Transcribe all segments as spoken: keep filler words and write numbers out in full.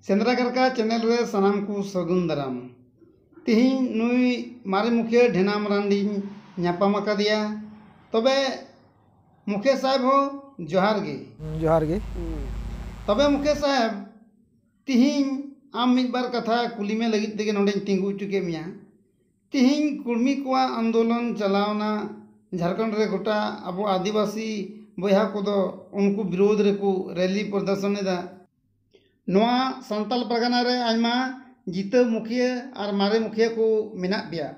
ᱥᱮᱸᱫᱽᱨᱟ ᱠᱟᱨᱠᱟ ᱪᱮᱱᱮᱞ ᱨᱮ ᱥᱟᱱᱟᱢ ᱠᱚ ᱥᱟᱹᱜᱩᱱ ᱫᱟᱨᱟᱢ᱾ ᱛᱤᱦᱤᱧ ᱱᱩᱭ ᱢᱟᱨᱮ ᱢᱩᱠᱷᱤᱭᱟᱹ ᱰᱷᱮᱱᱟ ᱢᱟᱨᱟᱱᱰᱤᱧ ᱧᱟᱯᱟᱢ ᱟᱠᱟᱫᱮᱭᱟ᱾ ᱛᱚᱵᱮ ᱢᱩᱠᱷᱤᱭᱟᱹ ᱥᱟᱦᱮᱵᱽ ᱦᱚᱸ ᱡᱚᱦᱟᱨ ᱜᱮ᱾ ᱡᱚᱦᱟᱨ ᱜᱮ᱾ ᱛᱚᱵᱮ ᱢᱩᱠᱷᱤᱭᱟᱹ ᱥᱟᱦᱮᱵᱽ, ᱛᱤᱦᱤᱧ ᱟᱢ ᱢᱤᱫ ᱵᱟᱨ ᱠᱟᱛᱷᱟ ᱠᱩᱞᱤ ᱢᱮ ᱞᱟᱹᱜᱤᱫ ᱛᱮᱜᱮ ᱱᱚᱰᱮᱧ ᱛᱤᱸᱜᱩ ᱦᱚᱪᱚ ᱠᱮᱫ ᱢᱮᱭᱟ᱾ ᱛᱤᱦᱤᱧ ᱠᱩᱲᱢᱤ ᱠᱚᱣᱟᱜ ᱟᱱᱫᱳᱞᱚᱱ ᱪᱟᱞᱟᱣᱱᱟ ᱡᱷᱟᱲᱠᱷᱚᱸᱰ ᱨᱮ, ᱜᱚᱴᱟ ᱟᱵᱚ ᱟᱹᱫᱤᱵᱟᱹᱥᱤ ᱵᱚᱭᱦᱟ ᱠᱚᱫᱚ ᱩᱱᱠᱩ ᱵᱤᱨᱳᱫᱷ ᱨᱮᱠᱚ ᱨᱮᱞᱤ ᱯᱨᱚᱫᱚᱨᱥᱚᱱ ᱮᱫᱟ᱾ ᱱᱚᱣᱟ ᱥᱟᱱᱛᱟᱞ ᱯᱟᱨᱜᱟᱱᱟ ᱨᱮ ᱟᱭᱢᱟ ᱡᱤᱛᱟᱹᱣ ᱢᱩᱠᱷᱤᱭᱟᱹ ᱟᱨ ᱢᱟᱨᱮ ᱢᱩᱠᱷᱤᱭᱟᱹ ᱠᱚ ᱢᱮᱱᱟᱜ ᱯᱮᱭᱟ,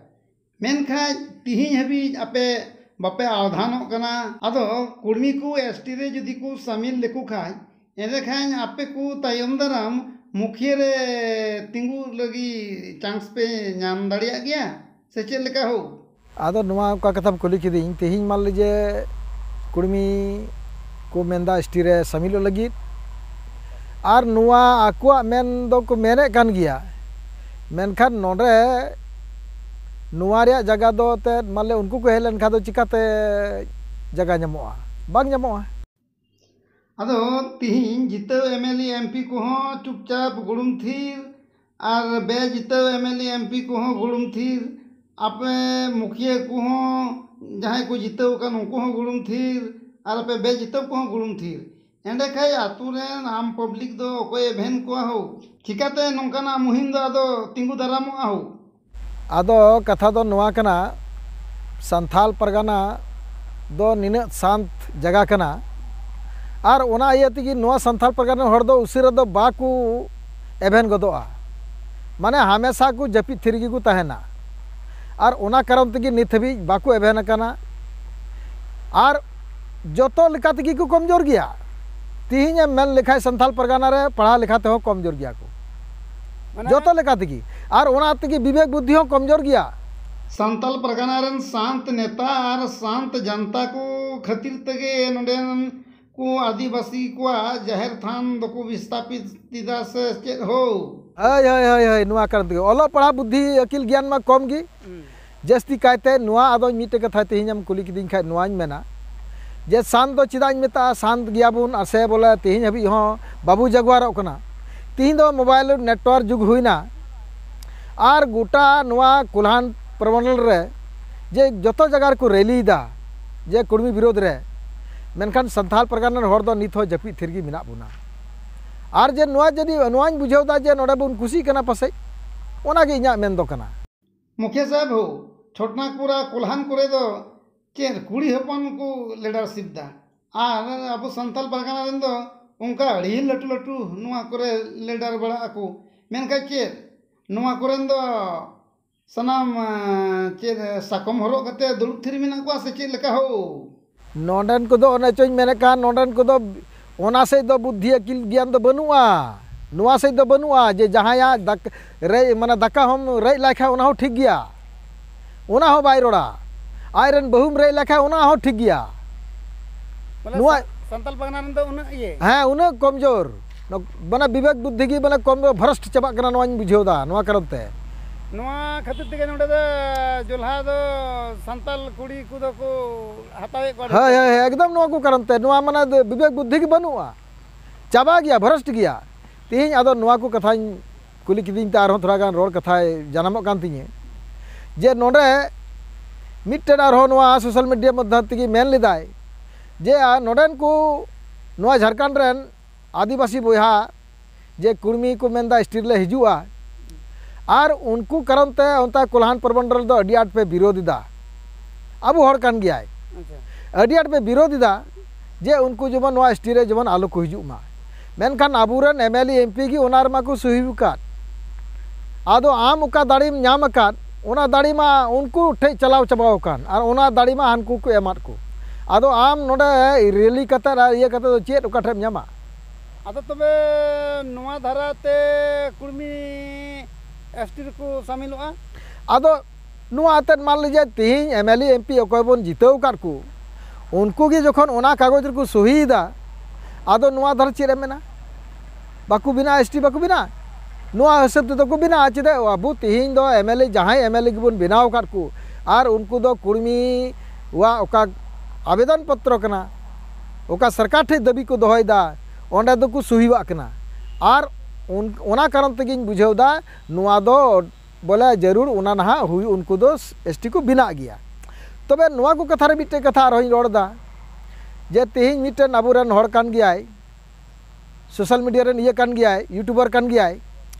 ᱢᱮᱱᱠᱷᱟᱱ ᱛᱤᱦᱤᱧ ᱦᱟᱹᱵᱤᱡ ᱟᱯᱮ ᱵᱟᱯᱮ ᱟᱣᱫᱷᱟᱱᱚᱜ ᱠᱟᱱᱟ᱾ ᱟᱫᱚ ᱠᱩᱲᱢᱤ ᱠᱚ ᱮᱥ ᱴᱤ ᱨᱮ ᱡᱩᱫᱤ ᱠᱚ ᱥᱟᱢᱤᱞ ᱞᱮᱠᱚ ᱠᱷᱟᱱ, ᱮᱸᱰᱮᱠᱷᱟᱱ ᱟᱯᱮ ᱠᱚ ᱛᱟᱭᱚᱢ ᱫᱟᱨᱟᱢ ᱢᱩᱠᱷᱤᱭᱟᱹ ᱨᱮ ᱛᱤᱸᱜᱩ ᱞᱟᱹᱜᱤᱫ ᱪᱟᱱᱥ ᱯᱮ ᱧᱟᱢ ᱫᱟᱲᱮᱭᱟᱜ ᱜᱮᱭᱟ, ᱥᱮ ᱪᱮᱫ ᱞᱮᱠᱟ ᱦᱳ? ᱟᱫᱚ ᱱᱚᱣᱟ ᱚᱠᱟ ᱠᱟᱛᱷᱟᱢ ᱠᱩᱞᱤ ᱠᱤᱫᱤᱧ, ᱛᱮᱦᱮᱧ ᱢᱟᱱ ᱞᱤᱡᱮ ᱠᱩᱲᱢᱤ ᱠᱚ ᱢᱮᱱᱫᱟ ᱮᱥ ᱴᱤ ᱨᱮ ᱥᱟᱢᱤᱞᱚᱜ ᱞᱟᱹᱜᱤᱫ, ᱟᱨ ᱱᱚᱣᱟ ᱟᱠᱚᱣᱟᱜ ᱢᱮᱱ ᱫᱚᱠᱚ ᱢᱮᱱᱮᱫ ᱠᱟᱱ ᱜᱮᱭᱟ, ᱢᱮᱱᱠᱷᱟᱱ ᱱᱚᱰᱮ ᱱᱚᱣᱟ ᱨᱮᱭᱟᱜ ᱡᱟᱭᱜᱟ ᱫᱚ ᱮᱱᱛᱮᱫ ᱢᱟᱱᱞᱮ ᱩᱱᱠᱩ ᱠᱚ ᱦᱮᱡ ᱞᱮᱱᱠᱷᱟᱱ ᱫᱚ ᱪᱤᱠᱟᱛᱮ ᱡᱟᱭᱜᱟ ᱧᱟᱢᱚᱜᱼᱟ? ᱵᱟᱝ ᱧᱟᱢᱚᱜᱼᱟ᱾ ᱟᱫᱚ ᱛᱤᱦᱤᱧ ᱡᱤᱛᱟᱹᱣ M L A M P ᱠᱚᱦᱚᱸ ᱪᱩᱯᱪᱟᱯ ᱜᱩᱲᱩᱢ ᱛᱷᱤᱨ, ᱟᱨ ᱵᱮ ᱡᱤᱛᱟᱹᱣ M L A M P ᱠᱚᱦᱚᱸ ᱜᱩᱲᱩᱢ ᱛᱷᱤᱨ᱾ ᱟᱯᱮ ᱢᱩᱠᱷᱤᱭᱟᱹ ᱠᱚᱦᱚᱸ, ᱡᱟᱦᱟᱸᱭ ᱠᱚ ᱡᱤᱛᱟᱹᱣ ᱟᱠᱟᱱ ᱩᱱᱠᱩ ᱦᱚᱸ ᱜᱩᱲᱩᱢ ᱛᱷᱤᱨ, ᱟᱨ ᱟᱯᱮ ᱵᱮ ᱡᱤᱛᱟᱹᱣ ᱠᱚᱦᱚᱸ ᱜᱩᱲᱩᱢ ᱛᱷᱤᱨ᱾ ᱮᱸᱰᱮᱠᱷᱟᱡ ᱟᱛᱳ ᱨᱮᱱ ᱟᱢ ᱯᱟᱵᱽᱞᱤᱠ ᱫᱚ ᱚᱠᱚᱭ ᱮᱵᱷᱮᱱ ᱠᱚᱣᱟ ᱦᱳ? ᱪᱤᱠᱟᱛᱮ ᱱᱚᱝᱠᱟᱱᱟᱜ ᱢᱩᱦᱤᱢ ᱫᱚ ᱟᱫᱚ ᱛᱤᱸᱜᱩ ᱫᱟᱨᱟᱢᱚᱜᱼᱟ ᱦᱳ? ᱟᱫᱚ ᱠᱟᱛᱷᱟ ᱫᱚ ᱱᱚᱣᱟ ᱠᱟᱱᱟ, ᱥᱟᱱᱛᱷᱟᱞ ᱯᱟᱨᱜᱟᱱᱟ ᱫᱚ ᱱᱤᱱᱟᱹᱜ ᱥᱟᱱᱛ ᱡᱟᱭᱜᱟ ᱠᱟᱱᱟ, ᱟᱨ ᱚᱱᱟ ᱤᱭᱟᱹ ᱛᱮᱜᱮ ᱱᱚᱣᱟ ᱥᱟᱱᱛᱷᱟᱞ ᱯᱟᱨᱜᱟᱱᱟ ᱨᱮᱱ ᱦᱚᱲ ᱫᱚ ᱩᱥᱟᱹᱨᱟ ᱫᱚ ᱵᱟᱠᱚ ᱮᱵᱷᱮᱱ ᱜᱚᱫᱚᱜᱼᱟ, ᱢᱟᱱᱮ ᱦᱟᱢᱮᱥᱟ ᱠᱚ ᱡᱟᱹᱯᱤᱫ ᱛᱷᱤᱨ ᱜᱮᱠᱚ ᱛᱟᱦᱮᱱᱟ᱾ ᱟᱨ ᱚᱱᱟ ᱠᱟᱨᱚᱱ ᱛᱮᱜᱮ ᱱᱤᱛ ᱦᱟᱹᱵᱤᱡ ᱵᱟᱠᱚ ᱮᱵᱷᱮᱱ ᱟᱠᱟᱱᱟ᱾ ᱟᱨ ᱡᱚᱛᱚ ᱞᱮᱠᱟ ᱛᱮᱜᱮ ᱠᱚ ᱠᱚᱢᱡᱳᱨ ᱜᱮᱭᱟ᱾ ᱛᱮᱦᱮᱧ ᱮᱢ ᱢᱮᱱ ᱞᱮᱠᱷᱟᱡ ᱥᱟᱱᱛᱷᱟᱞ ᱯᱟᱨᱜᱟᱱᱟ ᱨᱮ ᱯᱟᱲᱦᱟᱣ ᱞᱮᱠᱷᱟ ᱛᱮᱦᱚᱸ ᱠᱚᱢᱡᱳᱨ ᱜᱮᱭᱟ ᱠᱚ, ᱢᱟᱱᱮ ᱡᱚᱛᱚ ᱞᱮᱠᱟ ᱛᱮᱜᱮ᱾ ᱟᱨ ᱚᱱᱟ ᱛᱮᱜᱮ ᱵᱤᱵᱮᱠ ᱵᱩᱫᱽᱫᱷᱤ ᱦᱚᱸ ᱠᱚᱢᱡᱳᱨ ᱜᱮᱭᱟ᱾ ᱥᱟᱱᱛᱟᱞ ᱯᱟᱨᱜᱟᱱᱟ ᱨᱮᱱ ᱥᱟᱱᱛ ᱱᱮᱛᱟ ᱟᱨ ᱥᱟᱱᱛ ᱡᱟᱱᱛᱟ ᱠᱚ ᱠᱷᱟᱹᱛᱤᱨ ᱛᱮᱜᱮ ᱱᱚᱰᱮᱱ ᱠᱚ ᱟᱹᱫᱤᱵᱟᱹᱥᱤ ᱠᱚᱣᱟᱜ ᱡᱟᱦᱮᱨ ᱛᱷᱟᱱ ᱫᱚᱠᱚ ᱵᱤᱥᱛᱟᱯᱤᱛ ᱮᱫᱟ ᱥᱮ ᱪᱮᱫ ᱦᱳ? ᱦᱳᱭ, ᱦᱳᱭ, ᱦᱳᱭ, ᱦᱳᱭ, ᱱᱚᱣᱟ ᱠᱟᱨᱚᱱ ᱛᱮᱜᱮ ᱚᱞᱚᱜ ᱯᱟᱲᱦᱟᱜ ᱵᱩᱫᱽᱫᱷᱤ ᱟᱹᱠᱤᱞ ᱜᱮᱭᱟᱱ ᱢᱟ ᱠᱚᱢ ᱜᱮ᱾ ᱡᱟᱹᱥᱛᱤ ᱠᱟᱭᱛᱮ ᱱᱚᱣᱟ, ᱟᱫᱚ ᱢᱤᱫᱴᱮᱡ ᱠᱟᱛᱷᱟ ᱛᱮᱦᱮᱧ ᱮᱢ ᱠᱩᱞᱤ ᱠᱤᱫᱤᱧ ᱠᱷᱟᱡ ᱱᱚᱣᱟᱧ ᱢᱮᱱᱟ ᱡᱮ ᱥᱟᱱᱛ ᱫᱚ ᱪᱮᱫᱟᱜ ᱤᱧ ᱢᱮᱛᱟᱜᱼᱟ? ᱥᱟᱱᱛ ᱜᱮᱭᱟᱵᱚᱱ ᱟᱨ ᱥᱮ ᱵᱚᱞᱮ ᱛᱮᱦᱮᱧ ᱦᱟᱹᱵᱤᱡ ᱦᱚᱸ ᱵᱟᱵᱚ ᱡᱟᱜᱣᱟᱨᱚᱜ ᱠᱟᱱᱟ᱾ ᱛᱤᱦᱤᱧ ᱫᱚ mobile network ᱡᱩᱜᱽ ᱦᱩᱭᱱᱟ, ᱟᱨ ᱜᱚᱴᱟ ᱱᱚᱣᱟ ᱠᱚᱞᱦᱟᱱ ᱯᱨᱚᱢᱚᱱᱰᱚᱞ ᱨᱮ ᱡᱮ ᱡᱚᱛᱚ ᱡᱟᱭᱜᱟ ᱨᱮᱠᱚ ᱨᱮᱞᱤᱭᱮᱫᱟ ᱡᱮ ᱠᱩᱲᱢᱤ ᱵᱤᱨᱳᱫᱷ ᱨᱮ, ᱢᱮᱱᱠᱷᱟᱱ ᱥᱟᱱᱛᱟᱲ ᱯᱟᱨᱜᱟᱱᱟ ᱨᱮᱱ ᱦᱚᱲ ᱫᱚ ᱱᱤᱛ ᱦᱚᱸ ᱡᱟᱹᱯᱤᱫ ᱛᱷᱤᱨ ᱜᱮ ᱢᱮᱱᱟᱜ ᱵᱚᱱᱟ᱾ ᱟᱨ ᱡᱮ ᱱᱚᱣᱟ ᱡᱩᱫᱤ, ᱱᱚᱣᱟᱧ ᱵᱩᱡᱷᱟᱹᱣ ᱮᱫᱟ ᱡᱮ ᱱᱚᱰᱮ ᱵᱚᱱ ᱠᱩᱥᱤᱜ ᱠᱟᱱᱟ ᱯᱟᱥᱮᱡ, ᱚᱱᱟᱜᱮ ᱤᱧᱟᱹᱜ ᱢᱮᱱ ᱫᱚ ᱠᱟᱱᱟ᱾ ᱢᱩᱠᱷᱤᱭᱟᱹ ᱥᱟᱦᱮᱵᱽ ᱦᱳ, ᱪᱷᱳᱴᱱᱟᱜᱽᱯᱩᱨ ᱟᱨ ᱠᱚᱞᱦᱟᱱ ᱠᱚᱨᱮ ᱫᱚ ᱪᱮᱫ ᱠᱩᱲᱤ ᱦᱚᱯᱚᱱ ᱠᱚ leadership ᱫᱟ? ᱟᱨ ᱟᱵᱚ ᱥᱟᱱᱛᱟᱞ ᱯᱟᱨᱜᱟᱱᱟ ᱨᱮᱱ ᱫᱚ ᱚᱱᱠᱟ ᱟᱹᱰᱤ ᱞᱟᱹᱴᱩ ᱞᱟᱹᱴᱩ ᱱᱚᱣᱟ ᱠᱚᱨᱮ leader ᱵᱟᱲᱟᱜ ᱟᱠᱚ, ᱢᱮᱱᱠᱷᱟᱱ ᱪᱮᱫ ᱱᱚᱣᱟ ᱠᱚᱨᱮᱱ ᱫᱚ ᱥᱟᱱᱟᱢ, ᱟᱸ, ᱪᱮᱫ ᱥᱟᱠᱚᱢ ᱦᱚᱨᱚᱜ ᱠᱟᱛᱮ ᱫᱩᱲᱩᱵ ᱛᱷᱤᱨ ᱢᱮᱱᱟᱜ ᱠᱚᱣᱟ ᱥᱮ ᱪᱮᱫ ᱞᱮᱠᱟ ᱦᱳ? ᱱᱚᱰᱮᱱ ᱠᱚᱫᱚ ᱚᱱᱮ ᱪᱚᱧ ᱢᱮᱱᱮᱫ ᱠᱟᱱ, ᱱᱚᱰᱮᱱ ᱠᱚᱫᱚ ᱚᱱᱟ ᱥᱮᱫ ᱫᱚ ᱵᱩᱫᱽᱫᱷᱤ ᱟᱹᱠᱤᱞ ᱜᱮᱭᱟᱱ ᱫᱚ ᱵᱟᱹᱱᱩᱜᱼᱟ, ᱱᱚᱣᱟ ᱥᱮᱫ ᱫᱚ ᱵᱟᱹᱱᱩᱜᱼᱟ ᱡᱮ ᱡᱟᱦᱟᱸᱭᱟᱜ ᱫᱟᱠ-, ᱨᱮᱡ, ᱢᱟᱱᱮ ᱫᱟᱠᱟ ᱦᱚᱸᱢ ᱨᱮᱡ ᱞᱟᱭ ᱠᱷᱟᱱ ᱚᱱᱟ ᱦᱚᱸ ᱴᱷᱤᱠ ᱜᱮᱭᱟ, ᱚᱱᱟ ᱦᱚᱸ ᱵᱟᱭ ᱨᱚᱲᱟ᱾ ᱟᱡᱨᱮᱱ ᱵᱟᱹᱦᱩᱢ ᱨᱮᱡ ᱞᱮᱠᱷᱟᱱ ᱚᱱᱟ ᱦᱚᱸ ᱴᱷᱤᱠ ᱜᱮᱭᱟ᱾ ᱢᱟᱱᱮ ᱱᱚᱣᱟ ᱥᱟ-, ᱥᱟᱱᱛᱟᱞ ᱯᱟᱨᱜᱟᱱᱟ ᱨᱮᱱ ᱫᱚ ᱩᱱᱟᱹᱜ ᱤᱭᱟᱹ? ᱦᱮᱸ, ᱩᱱᱟᱹᱜ ᱠᱚᱢᱡᱳᱨ᱾ ᱱᱚ-, ᱢᱟᱱᱮ ᱵᱤᱵᱮᱠ ᱵᱩᱫᱽᱫᱷᱤ ᱜᱮ ᱢᱟᱱᱮ ᱠᱚᱢ ᱵᱷᱨᱚᱥᱴ ᱪᱟᱵᱟᱜ ᱠᱟᱱᱟ, ᱱᱚᱣᱟᱧ ᱵᱩᱡᱷᱟᱹᱣ ᱮᱫᱟ ᱱᱚᱣᱟ ᱠᱟᱨᱚᱱ ᱛᱮ᱾ ᱱᱚᱣᱟ ᱠᱷᱟᱹᱛᱤᱨ ᱛᱮᱜᱮ ᱱᱚᱰᱮ ᱫᱚ ᱡᱚᱞᱦᱟ ᱫᱚ ᱥᱟᱱᱛᱟᱞ ᱠᱩᱲᱤ ᱠᱚᱫᱚ ᱠᱚ ᱦᱟᱛᱟᱣᱮᱫ ᱠᱚᱣᱟ ᱰᱷᱮᱨ ᱦᱳᱭ, ᱠᱟᱭᱛᱮ᱾ ᱦᱳᱭ, ᱦᱳᱭ, ᱮᱠᱫᱚᱢ ᱱᱚᱣᱟ ᱠᱚ ᱠᱟᱨᱚᱱ ᱛᱮ, ᱱᱚᱣᱟ ᱢᱟᱱᱮ ᱫᱚ ᱵᱤᱵᱮᱠ ᱵᱩᱫᱽᱫᱷᱤ ᱜᱮ ᱵᱟᱹᱱᱩᱜᱼᱟ, ᱪᱟᱵᱟ ᱜᱮᱭᱟ, ᱵᱷᱨᱚᱥᱴ ᱜᱮᱭᱟ᱾ ᱛᱮᱦᱮᱧ ᱟᱫᱚ ᱱᱚᱣᱟ ᱠᱚ ᱠᱟᱛᱷᱟᱧ ᱠᱩᱞᱤ ᱠᱤᱫᱤᱧ ᱛᱮ ᱟᱨᱦᱚᱸ ᱛᱷᱚᱲᱟ ᱜᱟᱱ ᱨᱚᱲ ᱠᱟᱛᱷᱟᱭ ᱡᱟᱱᱟᱢᱚᱜ ᱠᱟᱱ ᱛᱤᱧᱟᱹ, ᱡᱮ ᱱᱚᱰᱮ ᱢᱤᱫᱴᱮᱱ ᱟᱨᱦᱚᱸ ᱱᱚᱣᱟ social media ᱢᱟᱫᱽᱫᱷᱚᱢ ᱛᱮᱜᱮ ᱢᱮᱱ ᱞᱮᱫᱟᱭ ᱡᱮ ᱟᱨ ᱱᱚᱰᱮᱱ ᱠᱚ ᱱᱚᱣᱟ ᱡᱷᱟᱲᱠᱷᱚᱸᱰ ᱨᱮᱱ ᱟᱹᱫᱤᱵᱟᱹᱥᱤ ᱵᱚᱭᱦᱟ ᱡᱮ ᱠᱩᱲᱢᱤ ᱠᱚ ᱢᱮᱱᱫᱟ ST ᱨᱮᱞᱮ ᱦᱤᱡᱩᱜᱼᱟ, ᱟᱨ ᱩᱱᱠᱩ ᱠᱟᱨᱚᱱ ᱛᱮ ᱚᱱᱛᱮ ᱠᱚᱞᱦᱟᱱ ᱯᱨᱚᱢᱚᱱᱰᱚᱞ ᱨᱮᱫᱚ ᱟᱹᱰᱤ ᱟᱸᱴ ᱯᱮ ᱵᱤᱨᱳᱫᱷ ᱮᱫᱟ, ᱟᱵᱚ ᱦᱚᱲ ᱠᱟᱱ ᱜᱮᱭᱟᱭ, ᱟᱪᱪᱷᱟ᱾ ᱟᱹᱰᱤ ᱟᱸᱴ ᱯᱮ ᱵᱤᱨᱳᱫᱷ ᱮᱫᱟ ᱡᱮ ᱩᱱᱠᱩ ᱡᱮᱢᱚᱱ ᱱᱚᱣᱟ ST ᱨᱮ ᱡᱮᱢᱚᱱ ᱟᱞᱚ ᱠᱚ ᱦᱤᱡᱩᱜ ᱢᱟ, ᱢᱮᱱᱠᱷᱟᱱ ᱟᱵᱚᱨᱮᱱ MLA MP ᱜᱮ ᱚᱱᱟ ᱨᱮᱢᱟ ᱠᱚ ᱥᱩᱦᱤ ᱟᱠᱟᱫ᱾ ᱟᱫᱚ ᱟᱢ ᱚᱠᱟ ᱫᱟᱲᱮᱢ ᱧᱟᱢ ᱟᱠᱟᱫ, ᱚᱱᱟ ᱫᱟᱲᱮ ᱢᱟ ᱩᱱᱠᱩ ᱴᱷᱮᱡ ᱪᱟᱞᱟᱣ ᱪᱟᱵᱟᱣ ᱟᱠᱟᱱ, ᱟᱨ ᱚᱱᱟ ᱫᱟᱲᱮ ᱢᱟ ᱦᱟᱱᱠᱩ ᱠᱚ ᱮᱢᱟᱫ ᱠᱚ᱾ ᱟᱫᱚ ᱟᱢ ᱱᱚᱰᱮ rally ᱠᱟᱛᱮᱫ ᱟᱨ ᱤᱭᱟᱹ ᱠᱟᱛᱮᱫ ᱫᱚ ᱪᱮᱫ ᱚᱠᱟ ᱴᱷᱮᱡ ᱮᱢ ᱧᱟᱢᱟ? ᱟᱫᱚ ᱛᱚᱵᱮ ᱱᱚᱣᱟ ᱫᱷᱟᱨᱟ ᱛᱮ ᱠᱩᱲᱢᱤ ST ᱨᱮᱠᱚ ᱥᱟᱢᱤᱞᱚᱜᱼᱟ? ᱟᱫᱚ ᱱᱚᱣᱟ ᱟᱛᱮᱫ ᱢᱟᱱ ᱞᱤᱡᱮ ᱛᱮᱦᱮᱧ MLA MP ᱚᱠᱚᱭ ᱵᱚᱱ ᱡᱤᱛᱟᱹᱣ ᱟᱠᱟᱫ ᱠᱚ, ᱩᱱᱠᱩ ᱜᱮ ᱡᱚᱠᱷᱚᱱ ᱚᱱᱟ ᱠᱟᱜᱚᱡᱽ ᱨᱮᱠᱚ ᱥᱚᱦᱤᱭᱮᱫᱟ, ᱟᱫᱚ ᱱᱚᱣᱟ ᱫᱷᱟᱨᱟ ᱪᱮᱫ ᱮᱢ ᱢᱮᱱᱟ? ᱵᱟᱠᱚ ᱵᱮᱱᱟᱜᱼᱟ, ST ᱵᱟᱠᱚ ᱵᱮᱱᱟᱜᱼᱟ᱾ ᱱᱚᱣᱟ ᱦᱤᱥᱟᱹᱵ ᱛᱮᱫᱚ ᱠᱚ ᱵᱮᱱᱟᱜᱼᱟ᱾ ᱪᱮᱫᱟᱜ ᱟᱵᱚ ᱛᱮᱦᱮᱧ ᱫᱚ MLA, ᱡᱟᱦᱟᱸᱭ MLA ᱜᱮᱵᱚᱱ ᱵᱮᱱᱟᱣ ᱟᱠᱟᱫ ᱠᱚ, ᱟᱨ ᱩᱱᱠᱩ ᱫᱚ ᱠᱩᱲᱢᱤᱣᱟᱜ ᱚᱠᱟ ᱟᱵᱮᱫᱚᱱ ᱯᱚᱛᱨᱚ ᱠᱟᱱᱟ, ᱚᱠᱟ ᱥᱚᱨᱠᱟᱨ ᱴᱷᱮᱡ ᱫᱟᱹᱵᱤ ᱠᱚ ᱫᱚᱦᱚᱭᱮᱫᱟ, ᱚᱸᱰᱮ ᱫᱚᱠᱚ ᱥᱚᱦᱤᱣᱟᱜ ᱠᱟᱱᱟ᱾ ᱟᱨ ᱚᱱᱟ ᱠᱟᱨᱚᱱ ᱛᱮᱜᱮᱧ ᱵᱩᱡᱷᱟᱹᱣ ᱮᱫᱟ ᱱᱚᱣᱟ ᱫᱚ ᱵᱚᱞᱮ ᱡᱟᱹᱨᱩᱲ ᱚᱱᱟ ᱱᱟᱦᱟᱜ ᱦᱩᱭᱩᱜ, ᱩᱱᱠᱩ ᱫᱚ ᱮᱥ ᱴᱤ ᱠᱚ ᱵᱮᱱᱟᱜ ᱜᱮᱭᱟ᱾ ᱛᱚᱵᱮ ᱱᱚᱣᱟ ᱠᱚ ᱠᱟᱛᱷᱟ ᱨᱮ ᱢᱤᱫᱴᱮᱡ ᱠᱟᱛᱷᱟ ᱟᱨᱦᱚᱸᱧ ᱨᱚᱲ ᱮᱫᱟ ᱡᱮ ᱛᱮᱦᱮᱧ ᱢᱤᱫᱴᱮᱱ ᱟᱵᱚᱨᱮᱱ ᱦᱚᱲ ᱠᱟᱱ ᱜᱮᱭᱟᱭ, ᱥᱳᱥᱟᱞ ᱢᱤᱰᱤᱭᱟ ᱨᱮᱱ ᱤᱭᱟᱹ ᱠᱟᱱ ᱜᱮᱭᱟᱭ, ᱭᱩᱴᱩᱵᱟᱨ ᱠᱟᱱ ᱜᱮᱭᱟᱭ,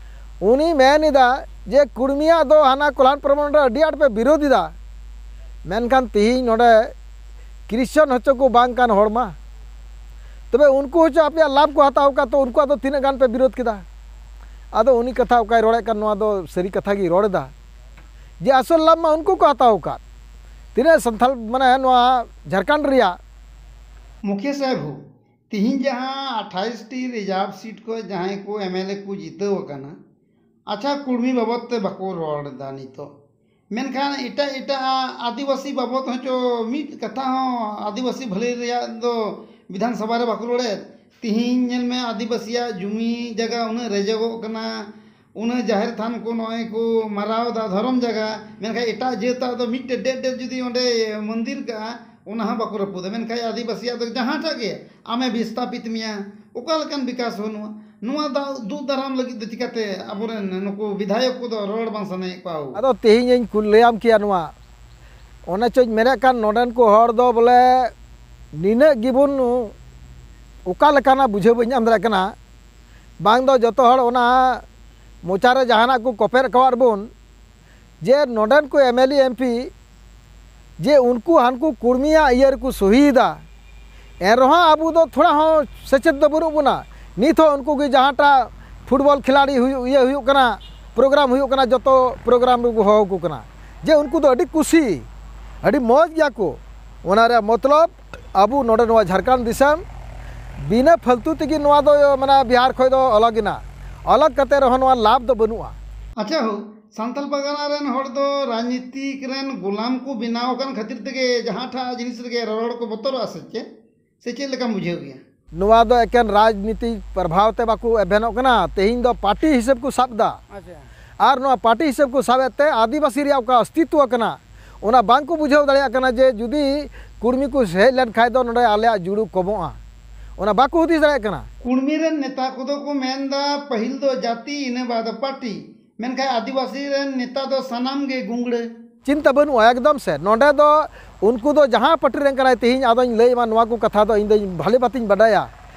ᱩᱱᱤ ᱢᱮᱱ ᱮᱫᱟ ᱡᱮ ᱠᱩᱲᱢᱤᱭᱟᱜ ᱫᱚ ᱦᱟᱱᱟ ᱠᱚᱞᱦᱟᱱ ᱯᱨᱚᱢᱚᱱ ᱨᱮ ᱟᱹᱰᱤ ᱟᱸᱴ ᱯᱮ ᱵᱤᱨᱳᱫ ᱮᱫᱟ, ᱢᱮᱱᱠᱷᱟᱱ ᱛᱮᱦᱮᱧ ᱱᱚᱰᱮ ᱠᱨᱤᱥᱪᱟᱱ ᱦᱚᱪᱚ ᱠᱚ ᱵᱟᱝ ᱠᱟᱱ ᱦᱚᱲ ᱢᱟ, ᱛᱚᱵᱮ ᱩᱱᱠᱩ ᱦᱚᱪᱚ ᱟᱯᱮᱭᱟᱜ ᱞᱟᱵᱷ ᱠᱚ ᱦᱟᱛᱟᱣ ᱟᱠᱟᱫ, ᱛᱚ ᱩᱱᱠᱩᱣᱟᱜ ᱫᱚ ᱛᱤᱱᱟᱹᱜ ᱜᱟᱱ ᱯᱮ ᱵᱤᱨᱳᱫ ᱠᱮᱫᱟ? ᱟᱫᱚ ᱩᱱᱤ ᱠᱟᱛᱷᱟ ᱚᱠᱟᱭ ᱨᱚᱲᱮᱫ ᱠᱟᱱ, ᱱᱚᱣᱟ ᱫᱚ ᱥᱟᱹᱨᱤ ᱠᱟᱛᱷᱟ ᱜᱮᱭ ᱨᱚᱲ ᱮᱫᱟ ᱡᱮ ᱟᱥᱚᱞ ᱞᱟᱵᱷ ᱢᱟ ᱩᱱᱠᱩ ᱠᱚ ᱦᱟᱛᱟᱣ ᱟᱠᱟᱫ, ᱛᱤᱱᱟᱹᱜ ᱥᱟᱱᱛᱟᱲ ᱢᱟᱱᱮ ᱱᱚᱣᱟ ᱡᱷᱟᱲᱠᱷᱚᱸᱰ ᱨᱮᱭᱟᱜ᱾ ᱢᱩᱠᱷᱤᱭᱟᱹ ᱥᱟᱦᱮᱵ ᱦᱳ, ᱛᱤᱦᱤᱧ ᱡᱟᱦᱟᱸ ᱟᱴᱷᱟᱭᱤᱥ ᱴᱤ ᱨᱤᱡᱟᱨᱵᱷ ᱥᱤᱴ ᱠᱷᱚᱱ ᱡᱟᱦᱟᱸᱭ ᱠᱚ ᱮᱢ ᱮᱞ ᱮ ᱠᱚ ᱡᱤᱛᱟᱹᱣ ᱟᱠᱟᱱᱟ, ᱟᱪᱪᱷᱟ, ᱠᱩᱲᱢᱤ ᱵᱟᱵᱚᱫ ᱛᱮ ᱵᱟᱠᱚ ᱨᱚᱲ ᱮᱫᱟ ᱱᱤᱛᱚᱜ, ᱢᱮᱱᱠᱷᱟᱱ ᱮᱴᱟᱜ ᱮᱴᱟᱜ ᱟᱹᱫᱤᱵᱟᱹᱥᱤ ᱵᱟᱵᱚᱫ ᱦᱚᱸᱪᱚ ᱢᱤᱫ ᱠᱟᱛᱷᱟ ᱦᱚᱸ ᱟᱹᱫᱤᱵᱟᱹᱥᱤ ᱵᱷᱟᱹᱞᱟᱹᱭ ᱨᱮᱭᱟᱜ ᱫᱚ ᱵᱤᱫᱷᱟᱱ ᱥᱚᱵᱷᱟ ᱨᱮ ᱵᱟᱠᱚ ᱨᱚᱲᱮᱫ᱾ ᱛᱤᱦᱤᱧ ᱧᱮᱞ ᱢᱮ, ᱟᱹᱫᱤᱵᱟᱹᱥᱤᱭᱟᱜ ᱡᱩᱢᱤ ᱡᱟᱭᱜᱟ ᱩᱱᱟᱹᱜ ᱨᱮᱡᱚᱜᱚᱜ ᱠᱟᱱᱟ, ᱩᱱᱟᱹᱜ ᱡᱟᱦᱮᱨ ᱛᱷᱟᱱ ᱠᱚ ᱱᱚᱜᱼᱚᱭ ᱠᱚ ᱢᱟᱨᱟᱣ ᱮᱫᱟ ᱫᱷᱚᱨᱚᱢ ᱡᱟᱭᱜᱟ, ᱢᱮᱱᱠᱷᱟᱱ ᱮᱴᱟᱜ ᱡᱟᱹᱛᱟᱜ ᱫᱚ ᱢᱤᱫᱴᱮᱡ ᱰᱮᱡ ᱰᱮᱡ ᱡᱩᱫᱤ ᱚᱸᱰᱮ ᱢᱚᱱᱫᱤᱨ ᱠᱟᱜᱼᱟ, ᱚᱱᱟ ᱦᱚᱸ ᱵᱟᱠᱚ ᱨᱟᱹᱯᱩᱫᱟ᱾ ᱢᱮᱱᱠᱷᱟᱱ ᱟᱹᱫᱤᱵᱟᱹᱥᱤᱭᱟᱜ ᱫᱚ ᱡᱟᱦᱟᱸᱴᱟᱜ ᱜᱮ ᱟᱢᱮ ᱵᱤᱥᱛᱟᱯᱤᱛ ᱢᱮᱭᱟ, ᱚᱠᱟ ᱞᱮᱠᱟᱱ ᱵᱤᱠᱟᱥ ᱵᱟᱹᱱᱩᱜᱼᱟ? ᱱᱚᱣᱟ ᱫᱟᱣ ᱫᱩᱜ ᱫᱟᱨᱟᱢ ᱞᱟᱹᱜᱤᱫ ᱫᱚ ᱪᱤᱠᱟᱹᱛᱮ ᱟᱵᱚᱨᱮᱱ ᱱᱩᱠᱩ ᱵᱤᱫᱷᱟᱭᱚᱠ ᱠᱚᱫᱚ ᱨᱚᱲ ᱵᱟᱝ ᱥᱟᱱᱟᱭᱮᱫ ᱠᱚᱣᱟ? ᱟᱫᱚ ᱛᱮᱦᱮᱧ ᱤᱧ ᱠᱩᱞ ᱞᱟᱹᱭᱟᱢ ᱠᱮᱭᱟ ᱱᱚᱣᱟ, ᱚᱱᱮ ᱪᱚᱧ ᱢᱮᱱᱮᱫ ᱠᱟᱱ, ᱱᱚᱰᱮᱱ ᱠᱚ ᱦᱚᱲ ᱫᱚ ᱵᱚᱞᱮ ᱱᱤᱱᱟᱹᱜ ᱜᱮᱵᱚᱱ ᱚᱠᱟ ᱞᱮᱠᱟᱱᱟ ᱵᱩᱡᱷᱟᱹᱣ ᱵᱟᱹᱧ ᱧᱟᱢ ᱫᱟᱲᱮᱭᱟᱜ ᱠᱟᱱᱟ᱾ ᱵᱟᱝ ᱫᱚ ᱡᱚᱛᱚ ᱦᱚᱲ ᱚᱱᱟ ᱢᱚᱪᱟ ᱨᱮ ᱡᱟᱦᱟᱱᱟᱜ ᱠᱚ ᱠᱚᱯᱮᱫ ᱟᱠᱟᱣᱟᱫ ᱵᱚᱱ, ᱡᱮ ᱱᱚᱰᱮᱱ ᱠᱚ M L A, M P, ᱡᱮ ᱩᱱᱠᱩ ᱦᱟᱱᱠᱩ ᱠᱩᱲᱢᱤᱭᱟᱜ ᱤᱭᱟᱹ ᱨᱮᱠᱚ ᱥᱚᱦᱤᱭᱮᱫᱟ, ᱮᱱ ᱨᱮᱦᱚᱸ ᱟᱵᱚ ᱫᱚ ᱛᱷᱚᱲᱟ ᱦᱚᱸ ᱥᱮᱪᱮᱫ ᱫᱚ ᱵᱟᱹᱱᱩᱜ ᱵᱚᱱᱟ᱾ ᱱᱤᱛ ᱦᱚᱸ ᱩᱱᱠᱩ ᱜᱮ ᱡᱟᱦᱟᱸᱴᱟᱜ ᱯᱷᱩᱴᱵᱚᱞ ᱠᱷᱤᱞᱟᱲᱤ ᱦᱩᱭᱩᱜ, ᱤᱭᱟᱹ ᱦᱩᱭᱩᱜ ᱠᱟᱱᱟ, ᱯᱨᱳᱜᱨᱟᱢ ᱦᱩᱭᱩᱜ ᱠᱟᱱᱟ, ᱡᱚᱛᱚ ᱯᱨᱳᱜᱨᱟᱢ ᱨᱮᱠᱚ ᱦᱚᱦᱚ ᱟᱠᱚ ᱠᱟᱱᱟ, ᱡᱮ ᱩᱱᱠᱩ ᱫᱚ ᱟᱹᱰᱤ ᱠᱩᱥᱤ, ᱟᱹᱰᱤ ᱢᱚᱡᱽ ᱜᱮᱭᱟ ᱠᱚ᱾ ᱚᱱᱟ ᱨᱮᱭᱟᱜ ᱢᱚᱛᱞᱚᱵ ᱟᱵᱚ ᱱᱚᱰᱮ ᱱᱚᱣᱟ ᱡᱷᱟᱲᱠᱷᱚᱸᱰ ᱫᱤᱥᱚᱢ ᱵᱤᱱᱟᱹ ᱯᱷᱟᱞᱛᱩ ᱛᱮᱜᱮ ᱱᱚᱣᱟ ᱫᱚ ᱢᱟᱱᱮ ᱵᱤᱦᱟᱨ ᱠᱷᱚᱱ ᱫᱚ ᱟᱞᱟᱜᱽ ᱮᱱᱟ, ᱟᱞᱟᱜᱽ ᱠᱟᱛᱮ ᱨᱮᱦᱚᱸ ᱱᱚᱣᱟ ᱞᱟᱵᱷ ᱫᱚ ᱵᱟᱹᱱᱩᱜᱼᱟ᱾ ᱟᱪᱪᱷᱟ ᱦᱳ, ᱥᱟᱱᱛᱟᱞ ᱯᱟᱨᱜᱟᱱᱟ ᱨᱮᱱ ᱦᱚᱲ ᱫᱚ ᱨᱟᱡᱽᱱᱤᱛᱤᱠ ᱨᱮᱱ ᱜᱩᱞᱟᱢ ᱠᱚ ᱵᱮᱱᱟᱣ ᱟᱠᱟᱱ ᱠᱷᱟᱹᱛᱤᱨ ᱛᱮᱜᱮ ᱡᱟᱦᱟᱸᱴᱟᱜ ᱡᱤᱱᱤᱥ ᱨᱮᱜᱮ ᱨᱚᱨᱚᱲ ᱠᱚ ᱵᱚᱛᱚᱨᱚᱜᱼᱟ ᱥᱮ ᱪᱮᱫ? ᱥᱮ ᱪᱮᱫ ᱞᱮᱠᱟᱢ ᱵᱩᱡᱷᱟᱹᱣ ᱜᱮᱭᱟ? ᱱᱚᱣᱟ ᱫᱚ ᱮᱠᱮᱱ ᱨᱟᱡᱽᱱᱤᱛᱤ ᱯᱨᱚᱵᱷᱟᱣ ᱛᱮ ᱵᱟᱠᱚ ᱮᱵᱷᱮᱱᱚᱜ ᱠᱟᱱᱟ᱾ ᱛᱮᱦᱮᱧ ᱫᱚ ᱯᱟᱨᱴᱤ ᱦᱤᱥᱟᱹᱵ ᱠᱚ ᱥᱟᱵ ᱮᱫᱟ᱾ ᱟᱪᱪᱷᱟ᱾ ᱟᱨ ᱱᱚᱣᱟ ᱯᱟᱨᱴᱤ ᱦᱤᱥᱟᱹᱵ ᱠᱚ ᱥᱟᱵ ᱮᱫ ᱛᱮ ᱟᱹᱫᱤᱵᱟᱹᱥᱤ ᱨᱮᱭᱟᱜ ᱚᱠᱟ ᱚᱥᱛᱤᱛᱣᱚ ᱠᱟᱱᱟ, ᱚᱱᱟ ᱵᱟᱝ ᱠᱚ ᱵᱩᱡᱷᱟᱹᱣ ᱫᱟᱲᱮᱭᱟᱜ ᱠᱟᱱᱟ ᱡᱮ ᱡᱩᱫᱤ ᱠᱩᱲᱢᱤ ᱠᱚ ᱦᱮᱡ ᱞᱮᱱ ᱠᱷᱟᱱ ᱫᱚ ᱱᱚᱰᱮ ᱟᱞᱮᱭᱟᱜ ᱡᱩᱲᱩ ᱠᱚᱢᱚᱜᱼᱟ᱾ ᱚᱱᱟ ᱵᱟᱠᱚ ᱦᱩᱫᱤᱥ ᱫᱟᱲᱮᱭᱟᱜ ᱠᱟᱱᱟ᱾ ᱠᱩᱲᱢᱤ ᱨᱮᱱ ᱱᱮᱛᱟ ᱠᱚᱫᱚ ᱠᱚ ᱢᱮᱱᱫᱟ, ᱯᱟᱹᱦᱤᱞ ᱫᱚ ᱡᱟᱹᱛᱤ, ᱤᱱᱟᱹ ᱵᱟᱫ ᱯᱟᱹᱴᱤ, ᱢᱮᱱᱠᱷᱟᱱ ᱟᱹᱫᱤᱵᱟᱹᱥᱤ ᱨᱮᱱ ᱱᱮᱛᱟ ᱫᱚ ᱥᱟᱱᱟᱢ ᱜᱮ ᱜᱩᱝᱲᱟᱹ᱾ ᱪᱤᱱᱛᱟᱹ ᱵᱟᱹᱱᱩᱜᱼᱟ, ᱮᱠᱫᱚᱢ ᱥᱮ᱾ ᱱᱚᱰᱮ ᱫᱚ ᱩᱱᱠᱩ ᱫᱚ ᱡᱟᱦᱟᱸ ᱯᱟᱹᱴᱤ ᱨᱮᱱ ᱠᱟᱱᱟᱭ, ᱛᱮᱦᱮᱧ ᱟᱫᱚᱧ ᱞᱟᱹᱭ ᱟᱢᱟ, ᱱᱚᱣᱟ ᱠᱚ ᱠᱟᱛᱷᱟ ᱫᱚ ᱤᱧ ᱫᱚ ᱵᱷᱟᱞᱮ ᱵᱟᱛᱤᱧ ᱵᱟᱰᱟᱭᱟ᱾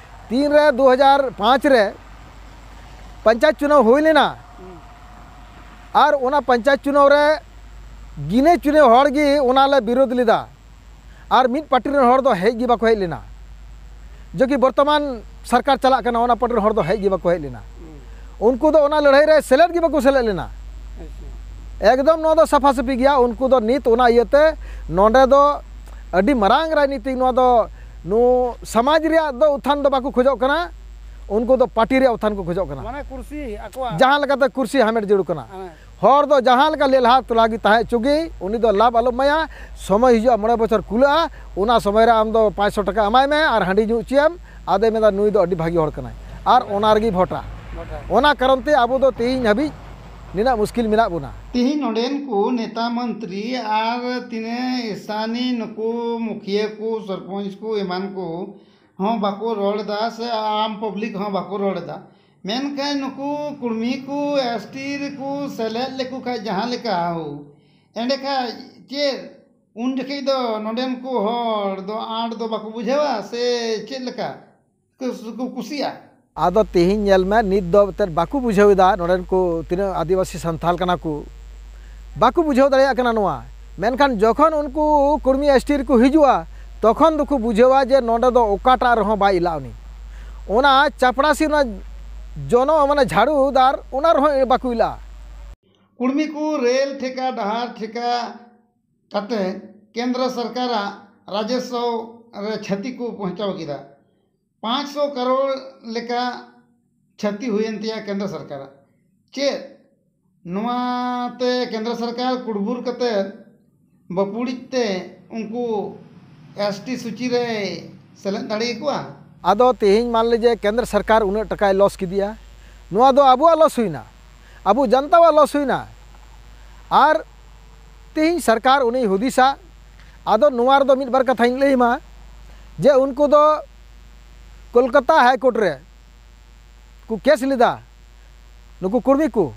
ᱛᱤᱱᱨᱮ ᱫᱩ ᱦᱟᱡᱟᱨ ᱯᱟᱸᱪ ᱨᱮ ᱯᱚᱧᱪᱟᱭᱮᱛ ᱪᱩᱱᱟᱣ ᱦᱩᱭ ᱞᱮᱱᱟ, ᱟᱨ ᱚᱱᱟ ᱯᱚᱧᱪᱟᱭᱮᱛ ᱪᱩᱱᱟᱣ ᱨᱮ ᱜᱤᱱᱟᱹ ᱪᱩᱱᱟᱹ ᱦᱚᱲ ᱜᱮ ᱚᱱᱟ ᱞᱮ ᱵᱤᱨᱳᱫ ᱞᱮᱫᱟ, ᱟᱨ ᱢᱤᱫ ᱯᱟᱹᱴᱤ ᱨᱮᱱ ᱦᱚᱲ ᱫᱚ ᱦᱮᱡ ᱜᱮ ᱵᱟᱠᱚ ᱦᱮᱡ ᱞᱮᱱᱟ᱾ ᱡᱚᱠᱤ ᱵᱚᱨᱛᱚᱢᱟᱱ ᱥᱚᱨᱠᱟᱨ ᱪᱟᱞᱟᱜ ᱠᱟᱱᱟ, ᱚᱱᱟ ᱯᱟᱹᱴᱤ ᱨᱮᱱ ᱦᱚᱲ ᱫᱚ ᱦᱮᱡ ᱜᱮ ᱵᱟᱠᱚ ᱦᱮᱡ ᱞᱮᱱᱟ᱾ ᱩᱱᱠᱩ ᱫᱚ ᱚᱱᱟ ᱞᱟᱹᱲᱦᱟᱹᱭ ᱨᱮ ᱥᱮᱞᱮᱫ ᱜᱮ ᱵᱟᱠᱚ ᱥᱮᱞᱮᱫ ᱞᱮᱱᱟ᱾ ᱮᱠᱫᱚᱢ ᱱᱚᱣᱟ ᱫᱚ ᱥᱟᱯᱷᱟ ᱥᱟᱹᱯᱷᱤ ᱜᱮᱭᱟ᱾ ᱩᱱᱠᱩ ᱫᱚ ᱱᱤᱛ ᱚᱱᱟ ᱤᱭᱟᱹᱛᱮ ᱱᱚᱰᱮ ᱫᱚ ᱟᱹᱰᱤ ᱢᱟᱨᱟᱝ ᱨᱟᱡᱽᱱᱤᱛᱤ, ᱱᱚᱣᱟ ᱫᱚ ᱱᱩ ᱥᱚᱢᱟᱡᱽ ᱨᱮᱭᱟᱜ ᱫᱚ ᱩᱛᱛᱷᱟᱱ ᱫᱚ ᱵᱟᱠᱚ ᱠᱷᱚᱡᱚᱜ ᱠᱟᱱᱟ, ᱩᱱᱠᱩ ᱫᱚ ᱯᱟᱹᱴᱤ ᱨᱮᱭᱟᱜ ᱩᱛᱛᱷᱟᱱ ᱠᱚ ᱠᱷᱚᱡᱚᱜ ᱠᱟᱱᱟ᱾ ᱢᱟᱱᱮ ᱠᱩᱨᱥᱤ ᱟᱠᱚᱣᱟᱜ᱾ ᱡᱟᱦᱟᱸ ᱞᱮᱠᱟᱛᱮ ᱠᱩᱨᱥᱤ ᱦᱟᱢᱮᱴ ᱡᱟᱹᱨᱩᱲ ᱠᱟᱱᱟ᱾ ᱦᱮᱸ᱾ ᱦᱚᱲ ᱫᱚ ᱡᱟᱦᱟᱸ ᱞᱮᱠᱟ ᱞᱮᱞᱦᱟ ᱛᱚᱞᱟ ᱜᱮ ᱛᱟᱦᱮᱸ ᱦᱚᱪᱚ ᱜᱮ, ᱩᱱᱤ ᱫᱚ ᱞᱟᱵᱷ ᱟᱞᱚᱢ ᱮᱢᱟᱭᱟ᱾ ᱥᱚᱢᱚᱭ ᱦᱤᱡᱩᱜᱼᱟ, ᱢᱚᱬᱮ ᱵᱚᱪᱷᱚᱨ ᱠᱩᱞᱟᱹᱜᱼᱟ, ᱚᱱᱟ ᱥᱚᱢᱚᱭ ᱨᱮ ᱟᱢ ᱫᱚ ᱯᱟᱸᱪᱥᱚ ᱴᱟᱠᱟ ᱮᱢᱟᱭ ᱢᱮ ᱟᱨ ᱦᱟᱺᱰᱤ ᱧᱩ ᱦᱚᱪᱚᱭᱮᱢ᱾ ᱟᱫᱚᱭ ᱢᱮᱱᱫᱟ, "ᱱᱩᱭ ᱫᱚ ᱟᱹᱰᱤ ᱵᱷᱟᱹᱜᱤ ᱦᱚᱲ ᱠᱟᱱᱟᱭ", ᱟᱨ ᱚᱱᱟ ᱨᱮᱜᱮ ᱵᱷᱳᱴᱟ᱾ ᱵᱷᱳᱴᱟ᱾ ᱚᱱᱟ ᱠᱟᱨᱚᱱ ᱛᱮ ᱟᱵᱚ ᱫᱚ ᱛᱮᱦᱮᱧ ᱦᱟᱹᱵᱤᱡ ᱱᱤᱱᱟᱹᱜ ᱢᱩᱥᱠᱤᱞ ᱢᱮᱱᱟᱜ ᱵᱚᱱᱟ᱾ ᱛᱮᱦᱮᱧ ᱱᱚᱰᱮᱱ ᱠᱚ ᱱᱮᱛᱟ ᱢᱚᱱᱛᱨᱤ ᱟᱨ ᱛᱤᱱᱟᱹᱜ ᱥᱛᱷᱟᱱᱤ ᱱᱩᱠᱩ ᱢᱩᱠᱷᱤᱭᱟᱹ ᱠᱚ, ᱥᱚᱨᱯᱚᱧᱪ ᱠᱚ, ᱮᱢᱟᱱ ᱠᱚ ᱦᱚᱸ ᱵᱟᱠᱚ ᱨᱚᱲ ᱮᱫᱟ, ᱥᱮ ᱟᱢ ᱯᱟᱵᱽᱞᱤᱠ ᱦᱚᱸ ᱵᱟᱠᱚ ᱨᱚᱲ ᱮᱫᱟ᱾ ᱢᱮᱱᱠᱷᱟᱱ ᱱᱩᱠᱩ ᱠᱩᱲᱢᱤ ᱠᱚ ᱮᱥ ᱴᱤ ᱨᱮᱠᱚ ᱥᱮᱞᱮᱫ ᱞᱮᱠᱚ ᱠᱷᱟᱱ ᱡᱟᱦᱟᱸ ᱞᱮᱠᱟ ᱦᱳ, ᱮᱸᱰᱮᱠᱷᱟᱱ ᱪᱮᱫ ᱩᱱ ᱡᱚᱠᱷᱮᱡ ᱫᱚ ᱱᱚᱰᱮᱱ ᱠᱚ ᱦᱚᱲ ᱫᱚ ᱟᱸᱴ ᱫᱚ ᱵᱟᱠᱚ ᱵᱩᱡᱷᱟᱹᱣᱟ ᱥᱮ ᱪᱮᱫ ᱞᱮᱠᱟ? ᱠᱚ ᱠᱩᱥᱤᱜᱼᱟ᱾ ᱟᱫᱚ ᱛᱮᱦᱮᱧ ᱧᱮᱞ ᱢᱮ, ᱱᱤᱛ ᱫᱚ ᱮᱱᱛᱮᱫ ᱵᱟᱠᱚ ᱵᱩᱡᱷᱟᱹᱣ ᱮᱫᱟ, ᱱᱚᱰᱮᱱ ᱠᱚ ᱛᱤᱱᱟᱹᱜ ᱟᱹᱫᱤᱵᱟᱹᱥᱤ ᱥᱟᱱᱛᱟᱞ ᱠᱟᱱᱟ ᱠᱚ, ᱵᱟᱠᱚ ᱵᱩᱡᱷᱟᱹᱣ ᱫᱟᱲᱮᱭᱟᱜ ᱠᱟᱱᱟ ᱱᱚᱣᱟ᱾ ᱢᱮᱱᱠᱷᱟᱱ ᱡᱚᱠᱷᱚᱱ ᱩᱱᱠᱩ ᱠᱩᱲᱢᱤ ᱮᱥ ᱴᱤ ᱨᱮᱠᱚ ᱦᱤᱡᱩᱜᱼᱟ, ᱛᱚᱠᱷᱚᱱ ᱫᱚᱠᱚ ᱵᱩᱡᱷᱟᱹᱣᱟ ᱡᱮ ᱱᱚᱰᱮ ᱫᱚ ᱚᱠᱟᱴᱟᱜ ᱨᱮᱦᱚᱸ ᱵᱟᱭ ᱮᱞᱟᱜ ᱩᱱᱤ᱾ ᱚᱱᱟ ᱪᱟᱯᱲᱟᱥᱤ, ᱚᱱᱟ ᱡᱚᱱᱚ, ᱢᱟᱱᱮ ᱡᱷᱟᱲᱩ ᱫᱟᱨ, ᱚᱱᱟ ᱨᱮᱦᱚᱸ ᱵᱟᱠᱚ ᱮᱞᱟᱜᱼᱟ᱾ ᱠᱩᱲᱢᱤ ᱠᱚ ᱨᱮᱞ ᱴᱷᱮᱠᱟ, ᱰᱟᱦᱟᱨ ᱴᱷᱮᱠᱟ ᱠᱟᱛᱮ ᱠᱮᱱᱫᱨᱚ ᱥᱚᱨᱠᱟᱨᱟᱜ ᱨᱟᱡᱚᱥᱣᱚ ᱨᱮ ᱪᱷᱟᱹᱛᱤ ᱠᱚ ᱯᱚᱦᱪᱟᱣ ᱠᱮᱫᱟ᱾ ᱯᱟᱸᱪᱥᱚ ᱠᱟᱨᱳᱲ ᱞᱮᱠᱟ ᱪᱷᱟᱹᱛᱤ ᱦᱩᱭᱮᱱ ᱛᱟᱭᱟ ᱠᱮᱱᱫᱨᱚ ᱥᱚᱨᱠᱟᱨᱟᱜ᱾ ᱪᱮᱫ ᱱᱚᱣᱟ ᱛᱮ ᱠᱮᱱᱫᱨᱚ ᱥᱚᱨᱠᱟᱨ ᱠᱩᱲᱵᱩᱨ ᱠᱟᱛᱮ ᱵᱟᱹᱯᱩᱲᱤᱡ ᱛᱮ ᱩᱱᱠᱩ ᱮᱥ ᱴᱤ ᱥᱩᱪᱤ ᱨᱮᱭ ᱥᱮᱞᱮᱫ ᱫᱟᱲᱮᱭᱟᱠᱚᱣᱟ? ᱟᱫᱚ ᱛᱮᱦᱮᱧ ᱢᱟᱱ ᱞᱮ ᱡᱮ ᱠᱮᱱᱫᱨᱚ ᱥᱚᱨᱠᱟᱨ ᱩᱱᱟᱹᱜ ᱴᱟᱠᱟᱭ ᱞᱚᱥ ᱠᱮᱫᱮᱭᱟ, ᱱᱚᱣᱟ ᱫᱚ ᱟᱵᱚᱣᱟᱜ ᱞᱚᱥ ᱦᱩᱭᱱᱟ᱾ ᱟᱵᱚ ᱡᱟᱱᱛᱟᱣᱟᱜ ᱞᱚᱥ ᱦᱩᱭᱱᱟ᱾ ᱟᱨ ᱛᱮᱦᱮᱧ ᱥᱚᱨᱠᱟᱨ ᱩᱱᱤ ᱦᱩᱫᱤᱥᱟ᱾ ᱟᱫᱚ ᱱᱚᱣᱟ ᱨᱮᱫᱚ ᱢᱤᱫ ᱵᱟᱨ ᱠᱟᱛᱷᱟᱧ ᱞᱟᱹᱭ ᱢᱟ, ᱡᱮ ᱩᱱᱠᱩ ᱫᱚ ᱠᱳᱞᱠᱟᱛᱟ ᱦᱟᱭ ᱠᱳᱨᱴ ᱨᱮ ᱠᱚ ᱠᱮᱥ ᱞᱮᱫᱟ ᱱᱩᱠᱩ ᱠᱩᱲᱢᱤ ᱠᱚ,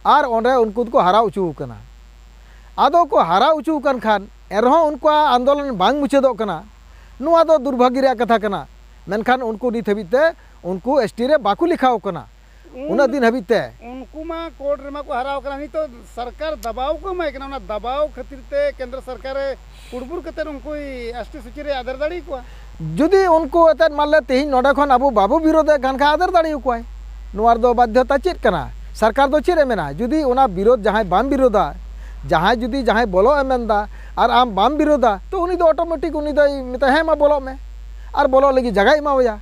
ᱟᱨ ᱚᱸᱰᱮ ᱩᱱᱠᱩ ᱫᱚᱠᱚ ᱦᱟᱨᱟ ᱦᱚᱪᱚ ᱟᱠᱟᱱᱟ᱾ ᱟᱫᱚ ᱠᱚ ᱦᱟᱨᱟ ᱦᱚᱪᱚ ᱟᱠᱟᱱ ᱠᱷᱟᱱ ᱮᱱᱨᱮᱦᱚᱸ ᱩᱱᱠᱩᱣᱟᱜ ᱟᱱᱫᱳᱞᱚᱱ ᱵᱟᱝ ᱢᱩᱪᱟᱹᱫᱚᱜ ᱠᱟᱱᱟ᱾ ᱱᱚᱣᱟ ᱫᱚ ᱫᱩᱨᱵᱷᱟᱜᱽᱭᱚ ᱨᱮᱭᱟᱜ ᱠᱟᱛᱷᱟ ᱠᱟᱱᱟ᱾ ᱢᱮᱱᱠᱷᱟᱱ ᱩᱱᱠᱩ ᱱᱤᱛ ᱦᱟᱹᱵᱤᱡ ᱛᱮ ᱩᱱᱠᱩ ᱮᱥ ᱴᱤ ᱨᱮ ᱵᱟᱠᱚ ᱞᱮᱠᱷᱟᱣ ᱠᱟᱱᱟ᱾ ᱩᱱᱟᱹᱜ ᱫᱤᱱ ᱦᱟᱹᱵᱤᱡ ᱛᱮ᱾ ᱩᱱᱠᱩ ᱢᱟ ᱠᱳᱨᱴ ᱨᱮᱢᱟ ᱠᱚ ᱦᱟᱨᱟᱣ ᱠᱟᱱᱟ, ᱱᱤᱛᱚᱜ ᱥᱚᱨᱠᱟᱨ ᱫᱟᱵᱟᱣ ᱠᱚ ᱮᱢᱟᱭ ᱠᱟᱱᱟ, ᱚᱱᱟ ᱫᱟᱵᱟᱣ ᱠᱷᱟᱹᱛᱤᱨ ᱛᱮ ᱠᱮᱱᱫᱨᱚ ᱥᱚᱨᱠᱟᱨᱮ ᱠᱩᱲᱵᱩᱨ ᱠᱟᱛᱮ ᱩᱱᱠᱩᱭ ᱮᱥ ᱴᱤ ᱥᱩᱪᱤ ᱨᱮ ᱟᱫᱮᱨ ᱫᱟᱲᱮ ᱟᱠᱚᱣᱟ᱾ ᱡᱩᱫᱤ ᱩᱱᱠᱩ ᱮᱱᱛᱮᱫ ᱢᱟᱱᱞᱮ ᱛᱮᱦᱮᱧ ᱱᱚᱰᱮ ᱠᱷᱚᱱ ᱟᱵᱚ ᱵᱟᱵᱚ ᱵᱤᱨᱳᱫᱷᱮᱫ ᱠᱟᱱ ᱠᱷᱟᱱ ᱟᱫᱮᱨ ᱫᱟᱲᱮ ᱟᱠᱚᱣᱟᱭ᱾ ᱱᱚᱣᱟ ᱨᱮᱫᱚ ᱵᱟᱫᱽᱫᱷᱚᱛᱟ ᱪᱮᱫ ᱠᱟᱱᱟ? ᱥᱚᱨᱠᱟᱨ ᱫᱚ ᱪᱮᱫ ᱮ ᱢᱮᱱᱟ? ᱡᱩᱫᱤ ᱚᱱᱟ ᱵᱤᱨᱳᱫᱷ ᱡᱟᱦᱟᱸᱭ ᱵᱟᱢ ᱵᱤᱨᱳᱫᱷᱟ, ᱡᱟᱦᱟᱸᱭ ᱡᱩᱫᱤ ᱡᱟᱦᱟᱸᱭ ᱵᱚᱞᱚᱜ ᱮ ᱢᱮᱱᱫᱟ ᱟᱨ ᱟᱢ ᱵᱟᱢ ᱵᱤᱨᱳᱫᱷᱟ, ᱛᱚ ᱩᱱᱤ ᱫᱚ ᱚᱴᱳᱢᱮᱴᱤᱠ ᱩᱱᱤ ᱫᱚᱭ ᱢᱮᱛᱟᱭᱟ, "ᱦᱮᱸ, ᱢᱟ ᱵᱚᱞᱚᱜ ᱢᱮ", ᱟᱨ ᱵᱚᱞᱚᱜ ᱞᱟᱹᱜᱤᱫ ᱡᱟᱭᱜᱟᱭ ᱮᱢᱟᱣᱟᱭᱟ᱾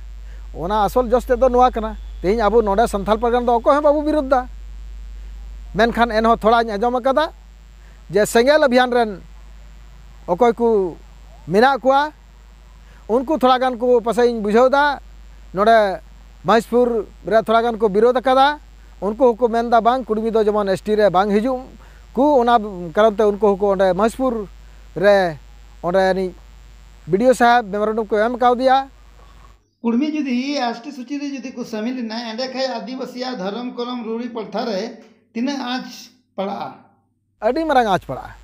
ᱚᱱᱟ ᱟᱥᱚᱞ ᱡᱚᱥ ᱛᱮᱫ ᱫᱚ ᱱᱚᱣᱟ ᱠᱟᱱᱟ᱾ ᱛᱮᱦᱮᱧ ᱟᱵᱚ ᱱᱚᱰᱮ ᱥᱟᱱᱛᱟᱲ ᱯᱟᱨᱜᱟᱱᱟ ᱫᱚ ᱚᱠᱚᱭ ᱦᱚᱸ ᱵᱟᱵᱚ ᱵᱤᱨᱳᱫᱷ ᱫᱟ᱾ ᱢᱮᱱᱠᱷᱟᱱ ᱮᱱᱦᱚᱸ ᱛᱷᱚᱲᱟᱧ ᱟᱸᱡᱚᱢ ᱟᱠᱟᱫᱟ ᱡᱮ ᱥᱮᱸᱜᱮᱞ ᱚᱵᱷᱤᱭᱟᱱ ᱨᱮᱱ ᱚᱠᱚᱭ ᱠᱚ ᱢᱮᱱᱟᱜ ᱠᱚᱣᱟ, ᱩᱱᱠᱩ ᱛᱷᱚᱲᱟ ᱜᱟᱱ ᱠᱚ ᱯᱟᱥᱮᱡ ᱤᱧ ᱵᱩᱡᱷᱟᱹᱣ ᱮᱫᱟ, ᱱᱚᱰᱮ ᱢᱚᱦᱮᱥᱯᱩᱨ ᱨᱮ ᱛᱷᱚᱲᱟ ᱜᱟᱱ ᱠᱚ ᱵᱤᱨᱳᱫᱷ ᱟᱠᱟᱫᱟ᱾ ᱩᱱᱠᱩ ᱦᱚᱸᱠᱚ ᱢᱮᱱᱫᱟ ᱵᱟᱝ, ᱠᱩᱲᱢᱤ ᱫᱚ ᱡᱮᱢᱚᱱ ᱮᱥ ᱴᱤ ᱨᱮ ᱵᱟᱝ ᱦᱤᱡᱩᱜ ᱠᱚ, ᱚᱱᱟ ᱠᱟᱨᱚᱱ ᱛᱮ ᱩᱱᱠᱩ ᱦᱚᱸᱠᱚ ᱚᱸᱰᱮ ᱢᱚᱦᱮᱥᱯᱩᱨ ᱨᱮ ᱚᱸᱰᱮᱱᱤᱡ ᱵᱤ ᱰᱤ ᱳ ᱥᱟᱦᱮᱵᱽ ᱢᱮᱢᱳᱨᱮᱱᱰᱟᱢ ᱠᱚ ᱮᱢ ᱠᱟᱣᱫᱮᱭᱟ᱾ ᱠᱩᱲᱢᱤ ᱡᱩᱫᱤ ᱮᱥ ᱴᱤ ᱥᱩᱪᱤ ᱨᱮ ᱡᱩᱫᱤ ᱠᱚ ᱥᱟᱹᱢᱤᱞ ᱮᱱᱟ, ᱮᱸᱰᱮ ᱠᱷᱟᱱ ᱟᱹᱫᱤᱵᱟᱹᱥᱤᱭᱟᱜ ᱫᱷᱚᱨᱚᱢ ᱠᱚᱨᱚᱢ ᱨᱩᱲᱤ ᱯᱟᱞᱴᱷᱟ ᱨᱮ ᱛᱤᱱᱟᱹᱜ ᱟᱸᱪ ᱯᱟᱲᱟᱜᱼᱟ? ᱟᱹᱰᱤ ᱢᱟᱨᱟᱝ ᱟᱸᱪ ᱯᱟᱲᱟᱜᱼᱟ᱾